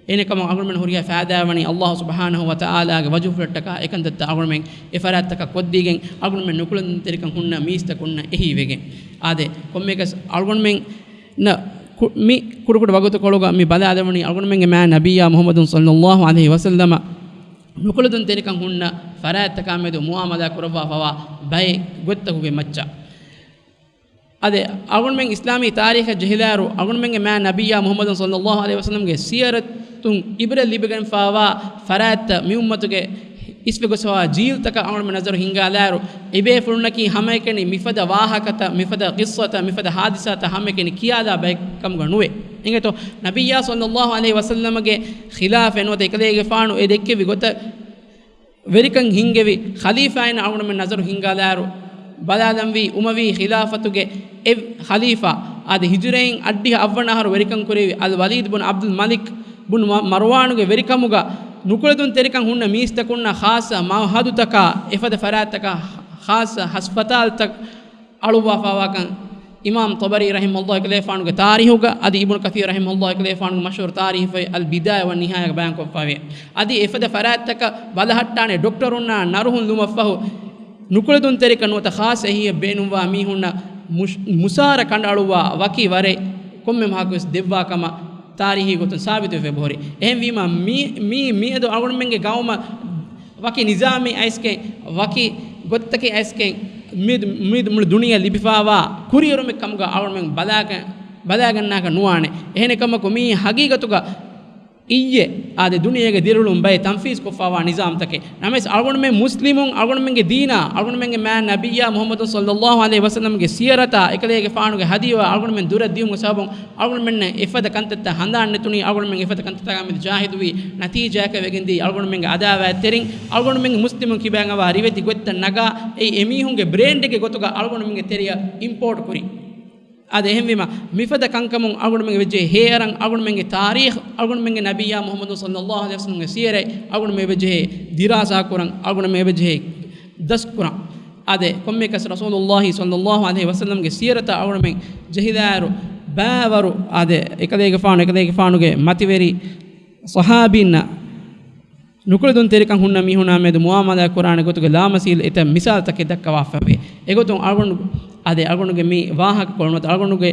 އޭނަކަމަށް އަޅުގަނޑުމެން ހުރިހާ ފައިދާ ވަނީ ﷲ ސުބްޙާނަހޫ ވަތަޢާލާގެ ވަޖްހުފުޅަށްޓަކާ އެކަންތައްތައް އަޅުގަނޑުމެން އެފަރާތްތަކަށް ކޮށްދީގެން އަޅުގަނޑުމެން ނުކުޅެދުންތެރިކަން ހުންނަ މީސްތަކުންނަށް އެހީވެގެން. އާދެ، ކޮންމެއަކަސް އަޅުގަނޑުމެން ނަ-، ކު-، މި ކުޑަކުޑަ ވަގުތުކޮޅުގަ މި ބަލާލެވުނީ އަޅުގަނޑުމެންގެ މާތް ނަބިއްޔާ މުޙައްމަދު ޞައްލަﷲ ޢަލައިހި ވަސައްލަމަ ނުކުޅެދުންތެރިކަން ހުންނަ ފަރާތްތަކާ މެދު މުޢާމަލާ ކުރައްވާފައިވާ ބައެއް ގޮތްތަކުގެ މައްޗަށް. އަދި އަޅުގަނޑުމެން އިސްލާމީ ތާރީޚަށް ޖެހިލާއިރު، އަޅުގަނޑުމެންގެ މާތް ނަބިއްޔާ މުޙައްމަދު ޞައްލަﷲ ޢަލައިހި ވަސައްލަމްގެ ސީރަތުން ޢިބްރަތް ލިބިގެންފައިވާ ފަރާތްތައް މި އުއްމަތުގެ އިސްވެ ގޮސްފައިވާ ޖީލްތަކަށް އަޅުގަނޑުމެން ނަޒަރު ހިންގާލާއިރު، އެބޭފުޅުންނަކީ ހަމައެކަނި މިފަދަ ވާހަކަތައް، މިފަދަ ޤިއްޞަތައް، މިފަދަ ޙާދިސާތައް ހަމައެކަނި ކިޔާލާ ބައެއްކަމުގަ ނުވޭ. އިނގޭތޯ، ނަބިއްޔާ ޞައްލަﷲ ޢަލައިހި ވަސައްލަމަގެ ޚިލާފަތް ނުވަތަ އެކަލޭގެފާނު އެ ދެއްކެވި ގޮތަށް ވެރިކަން ހިންގެވި ޚަލީފާއިން އަޅުގަނޑުމެން ނަޒަރު ހިންގާލާއިރު، ބަލާލަންވީ އުމަވީ ޚިލާފަތުގެ އެއް ޚަލީފާ، އާދެ، ހިޖުރައިން އަށްޑިހަ އަށްވަނަ އަހަރު ވެރިކަން ކުރެވި އަލް ވަލީދު ބުން ޢަބްދުލް މަލިކް ބުން މަ-، މަރުވާނުގެ ވެރިކަމުގަ ނުކުޅެދުންތެރިކަން ހުންނަ މީސްތަކުންނަށް ޚާއްޞަ މަޢުހަދުތަކާ، އެފަދަ ފަރާތްތަކާ، ޚާއްޞަ ހަސްޕަތާލްތައް އަޅުއްވާފައިވާކަން އިމާމް ޠަބަރީ ރަޙިމަހުﷲ އެކަލޭފާނުގެ ތާރީޚުގަ އަދި އިބްނު ކަޘީރު ރަޙިމަހުﷲ އެކަލޭފާނުގެ މަޝްހޫރު ތާރީޚު އަލް ބިދާޔާ ވައް ނިހާޔާގަ ބަޔާންކޮށްފައިވޭ. އަދި އެފަދަ ފަރާތްތަކަށް ބަލަހައްޓާނެ ޑޮކްޓަރުންނާ ނަރުހުން ލުމަށްފަހު، ނުކުޅެދުންތެރިކަން ނުވަތަ ޚާއްޞަ އެހީއަށް ބޭނުންވާ މީހުންނަށް މުޝް-، މުސާރަ ކަނޑައަޅުއްވާ ވަކި ވަރެއް ކޮންމެ މަހަކުވެސް ދެއްވާ ކަމަށް ތާރީޚީ ގޮތުން ސާބިތުވެފަ އެބަހުރި. އެހެންވީމަ، މީ، މީ، މިއަދު އަޅުގަނޑުމެންގެ ގައުމަށް ވަކި ނިޒާމެއް އައިސްގެން، ވަކި ގޮތްތަކެއް އައިސްގެން، މި، މި މުޅި ދުނިޔެ ލިބިފާވާ ކުރިއެރުމެއް ކަމުގަ އަޅުގަނޑުމެން ބަލާގަ-، ބަލާގަންނާކަށް ނުވާނެ. އެހެނެއް ކަމަކު، މީ ހަގީގަތުގަ އިއްޔެ އާދެ، ދުނިޔޭގެ ދިރިއުޅުން ބައެއް ތަންފީޒްކޮށްފާވާ ނިޒާމްތަކެއް. ނަމަވެސް، އަޅުގަނޑުމެން މުސްލިމުން، އަޅުގަނޑުމެންގެ ދީނާ، އަޅުގަނޑުމެންގެ މާތް ނަބިއްޔާ މުޙައްމަދު ޞައްލައްލާހު ޢަލައިހި ވަސައްލަމްގެ ސިޔަރަތާ، އެކަލޭގެފާނުގެ ހަދީސްއާ އަޅުގަނޑުމެން ދުރަށް ދިޔުމުގެ ސަބަބުން އަޅުގަނޑުމެންނަށް އެފަދަ ކަންތައްތައް ހަނދާން ނެތުނީ، އަޅުގަނޑުމެން އެފަދަ ކަންތައްތަކާ މެދު ޖާހިލުވީ، ނަތީޖާއަކަށް ވެގެންދީ، އަޅުގަނޑުމެންގެ އަދާވާތްތެރިން އަޅުގަނޑުމެންގެ މުސްލިމުން ކިބައިން އަވާ ރިވެތި ގޮތްތައް ނަގާ، އެއީ އެމީހުންގެ ބްރޭންޑެއްގެ ގޮތުގަ އަޅުގަނޑުމެންގެ ތެރެއަށް އިމްޕޯޓް ކުރި. އާދެ، އެހެންވީމަ، މިފަދަ ކަންކަމުން އަޅުގަނޑުމެން އެބަޖެހޭ ހޭއަރަން، އަޅުގަނޑުމެންގެ ތާރީޚް، އަޅުގަނޑުމެންގެ ނަބިއްޔާ މުޙައްމަދު ޞައްލައްލާހު ޢަލައިހި ވަސައްލަމްގެ ސިޔަރަތް އަޅުގަނޑުމެން އެބަޖެހޭ ދިރާސާ ކުރަން، އަޅުގަނޑުމެން އެބަޖެހޭ ދަސްކުރަން. އާދެ، ކޮންމެއަކަސް ރަސޫލުއްލާހި ޞައްލައްލާހު ޢަލައިހި ވަސައްލަމްގެ ސިޔަރަތަށް އަޅުގަނޑުމެން ޖެހިލާއިރު، ބައިވަރު، އާދެ، އެކަލޭގެފާނު، އެކަލޭގެފާނުގެ މަތިވެރި ޞަޙާބީންނަށް ނުކުޅެދުންތެރިކަން ހުންނަ މީހުނާ މެދު މުޢާމަލާތް ކުރާނެ ގޮތުގެ ލާމަސީލް އެތައް މިސާލްތަކެއް ދައްކަވާފައެވެ. އެގޮތުން އަޅުގަނޑު، އާދެ، އަޅުގަނޑުގެ މި ވާހަކަކޮޅު ނުވަތަ އަޅުގަނޑުގެ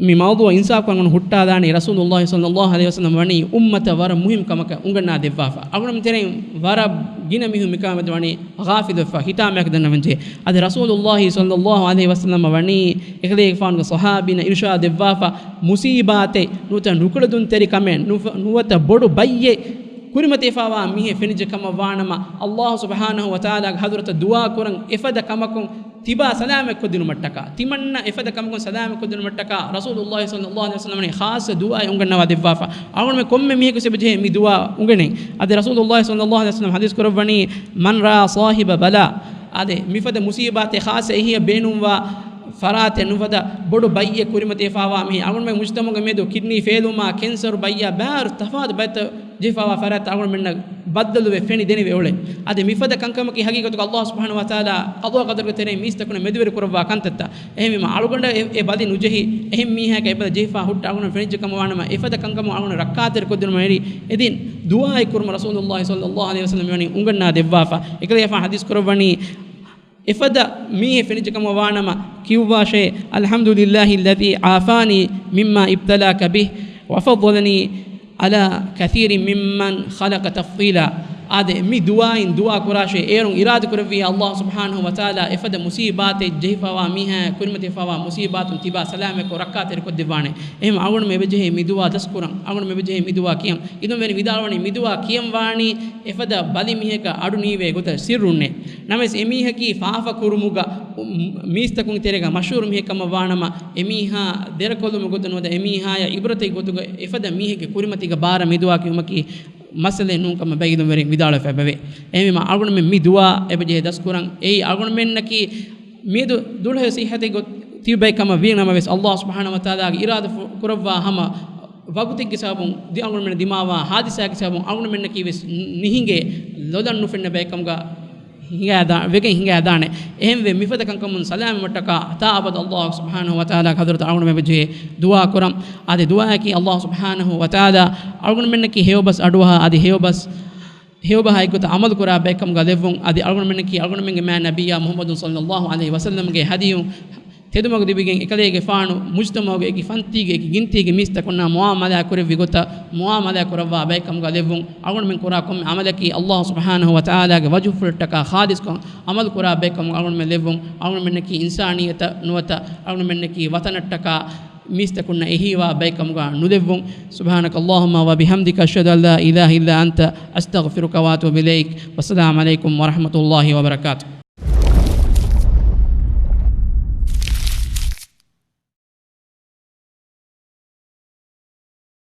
މި މައުޟޫޢަށް އިންސާފުކަން ހުއްޓާލާނީ، ރަސޫލުއްލާހި ޞައްލައްލާހު ޢަލައިހި ވަސައްލަމް ވަނީ އުއްމަތަށް ވަރަށް މުހިންމު ކަމަކަށް އުނގަންނާ ދެއްވާފަ. އަޅުގަނޑު ތެރެއިން ވަރަށް ގިނަ މީހުން މިކަމާ މެދު ވަނީ ޣާފިލުވެފަ، ހިތާމައަކަށް ދަންނަވަންޖެހޭ. އަދި ރަސޫލުއްލާހި ޞައްލައްލާހު ޢަލައިހި ވަސައްލަމް ވަނީ އެކަލޭގެފާނުގެ ޞަޙާބީންނަށް އިރުޝާދު ދެއްވާފަ، މުޞީބާތެއް ނުވަތަ ނުކުޅެދުންތެރިކަމެއް ނުފ-، ނުވަތަ ބޮޑު ބައްޔެއް ކުރިމަތިވެފާވާ މީހެއް ފެނިއްޖެ ކަމަށް ވާނަމަ، އައްލާހު ސުބްޙާނަހު ވަތަޢާލާގެ ޙަޟްރަތަށް ދުޢާ ކުރަން އެފަދަ ކަމަކުން ތިބާ ސަލާމަތްކޮށްދިނުމަށްޓަކާ، ތިމަންނަ އެފަދަ ކަމަކުން ސަލާމަތްކޮށްދިނުމަށްޓަކާ، ރަސޫލުއްލާހި ޞައްލައްލާހު ޢަލައިހި ވަސައްލަމް ވަނީ ޚާއްޞަ ދުޢާއެއް އުނގަންނަވާ ދެއްވާފަ. އަޅުގަނޑުމެން ކޮންމެ މީހަކުވެސް އެބަޖެހޭ މި ދުޢާ އުނގެނެން. އަދި ރަސޫލުއްލާހި ޞައްލައްލާހު ޢަލައިހި ވަސައްލަމް ޙަދީޘް ކުރައްވަނީ، "من رأى صاحب بلاء." އާދެ، މިފަދަ މުޞީބާތެއް ޚާއްޞަ އެހީއަށް ބޭނުންވާ ފަރާތެއް ނުފަދަ ބޮޑު ބައްޔެއް ކުރިމަތިވެފާވާ މީހެއް، އަޅުގަނޑުމެން މުޖްތަމަޢުގެ މެދު ކިޑްނީ ފެއިލުމާ، ކެންސަރު ބައްޔާ ބާރު ތަފާތު ބައްތައް ޖެހިފާވާ ފަރާތްތައް އަޅުގަނޑުމެންނަށް ބައްދަލުވެ ފެނި ދެނިވެ އުޅޭ. އަދި މިފަދަ ކަންކަމަކީ ހަގީގަތުގަ އައްލާހު ސުބްޙާނަހު ވަތަޢާލާ ޤަޟާ ޤަދަރުގެ ތެރެއިން މީސްތަކުންނަށް މެދުވެރި ކުރައްވާ ކަންތައްތައް. އެހެންވީމަ، އަޅުގަނޑަށް އެ، އެ ބަލި ނުޖެހި، އެހެން މީހާއަކަށް އެ ބަލި ޖެހިފާ ހުއްޓަ އަޅުގަނޑު ފެނިއްޖެ ކަމަށް ވާނަމަ، އެފަދަ ކަންކަމުން އަޅުގަނޑު ރައްކާތެރި ކޮށްދިނުމަށް އެރި އެދިން ދުޢާއެއް ކުރުމަށް ރަސޫލުއްލާހި ޞައްލައްލާހު ޢަލައިހި ވަސައްލަމް ވަނީ އުނގަންނާ ދެއްވާފަ. އެކަލޭގެފާނު ޙަދީޘް ކުރައްވަނީ، އެފަދަ މީހެއް ފެނިއްޖެ ކަމަށް ވާނަމަ ކިޔުއްވާށޭ، "الحمد لله الذي عافاني مما ابتلاك به وفضلني على كثير ممن خلق تفضيلا." އާދެ، މި ދުޢާއިން ދުޢާ ކުރާށޭ، އޭރުން އިރާދަ ކުރެއްވިއްޔާ އައްލާހު ސުބްޙާނަހު ވަތަޢާލާ އެފަދަ މުޞީބާތެއް ޖެހިފާވާ މީހާއަށް ކުރިމަތިވެފާވާ މުޞީބާތުން ތިބާ ސަލާމަތްކޮށް ރައްކާތެރި ކޮށްދެއްވާނެ. އެހެން އަޅުގަނޑުމެން އެބަޖެހޭ މި ދުޢާ ދަސްކުރަން، އަޅުގަނޑުމެން އެބަޖެހޭ މި ދުޢާ ކިޔަން. އިލްމުވެރިން ވިދާޅުވަނީ މި ދުޢާ ކިޔަން ވާނީ އެފަދަ ބަލި މީހަކަށް އަޑު ނީވޭ ގޮތަށް ސިއްރުންނޭ. ނަމަވެސް އެމީހަކީ ފާފަ ކުރުމުގަ މީސްތަކުންގެ ތެރޭގަ މަޝްހޫރު މީހެއް ކަމަށް ވާނަމަ، އެމީހާ ދެރަކޮށްލުމުގެ ގޮތުން ނުވަތަ އެމީހާޔަށް އިބްރަތެއް ގޮތުގަ އެފަދަ މީހެއްގެ ކުރިމަތީގަ ބާރަށް މި ދުޢާ ކިޔުމަކީ މައްސަލައެއް ނޫން ކަމަށް ބައި އިލްމުވެރިން ވިދާޅުވެފައި އެބަވޭ. އެހެންވީމަ އަޅުގަނޑުމެން މި ދުޢާ އެބަޖެހޭ ދަސްކުރަން. އެއީ އަޅުގަނޑުމެންނަކީ މިއަދު ދުޅަހެޔޮ ޞިއްޙަތެއް ގޮ-، ތިބި ބައެއް ކަމަށް ވީ ނަމަވެސް، އައްލާހު ސުބްޙާނަހު ވަތަޢާލާގެ އިރާދަ ފު-، ކުރައްވާ ހަމަ ވަގުތެއްގެ ސަބަބުން ދި-، އަޅުގަނޑުމެންނަށް ދިމާވާ ހާދިސާގެ ސަބަބުން އަޅުގަނޑުމެންނަކީ ވެސް ނި-، ނިހިނގޭ ލޮލަށް ނުފެންނަ ބައެއް ކަމުގަ ހިނގާދާ-، ވެގެން ހިނގާދާނެ. އެހެންވެ، މިފަދަ ކަންކަމުން ސަލާމަތްވުމަށްޓަކާ ތާ އަބަދު އައްލާހު ސުބްޙާނަހު ވަތަޢާލާގެ ޙަޟްރަތަށް އަޅުގަނޑުމެން އެބަޖެހޭ ދުޢާ ކުރަން. އާދެ، ދުޢާއަކީ އައްލާހު ސުބްޙާނަހު ވަތަޢާލާ އަޅުގަނޑުމެންނަކީ ހެޔޮބަސް އަޑުއަހާ، އަދި ހެޔޮބަސް، ހެޔޮބަހާ އެއްގޮތަށް ޢަމަލު ކުރާ ބައެއް ކަމުގަ ލެއްވުން. އަދި އަޅުގަނޑުމެންނަކީ އަޅުގަނޑުމެންގެ މާތް ނަބިއްޔާ މުޙައްމަދު ޞައްލައްލާހު ޢަލައިހި ވަސައްލަމްގެ ހަދީސް ތެދުމަގު ލިބިގެން، އެކަލޭގެފާނު މުޖްތަމަޢުގެ އެކި ފަންތީގެ އެކި ގިންތީގެ މީސްތަކުންނާ މުޢާމަލާ ކުރެއްވި ގޮތަށް މުޢާމަލާ ކުރައްވާ ބައެއް ކަމުގަ ލެއްވުން. އަޅުގަނޑުމެން ކުރާ ކޮންމެ ޢަމަލަކީ އައްލާހު ސުބްޙާނަހު ވަތަޢާލާގެ ވަޖްހުފުޅަށްޓަކާ ޚާލިޞްކޮށް ޢަމަލު ކުރާ ބައެއް ކަމުގަ އަޅުގަނޑުމެން ލެއްވުން. އަޅުގަނޑުމެންނަކީ އިންސާނިއްޔަތަށް ނުވަތަ އަޅުގަނޑުމެންނަކީ ވަޠަނަށްޓަކާ މީސްތަކުންނަށް އެހީވާ ބައެއް ކަމުގަ ނުލެއްވުން. سبحانك اللهم وبحمدك، أشهد أن لا إله إلا أنت، أستغفرك وأتوب إليك. والسلام عليكم ورحمة الله وبركاته.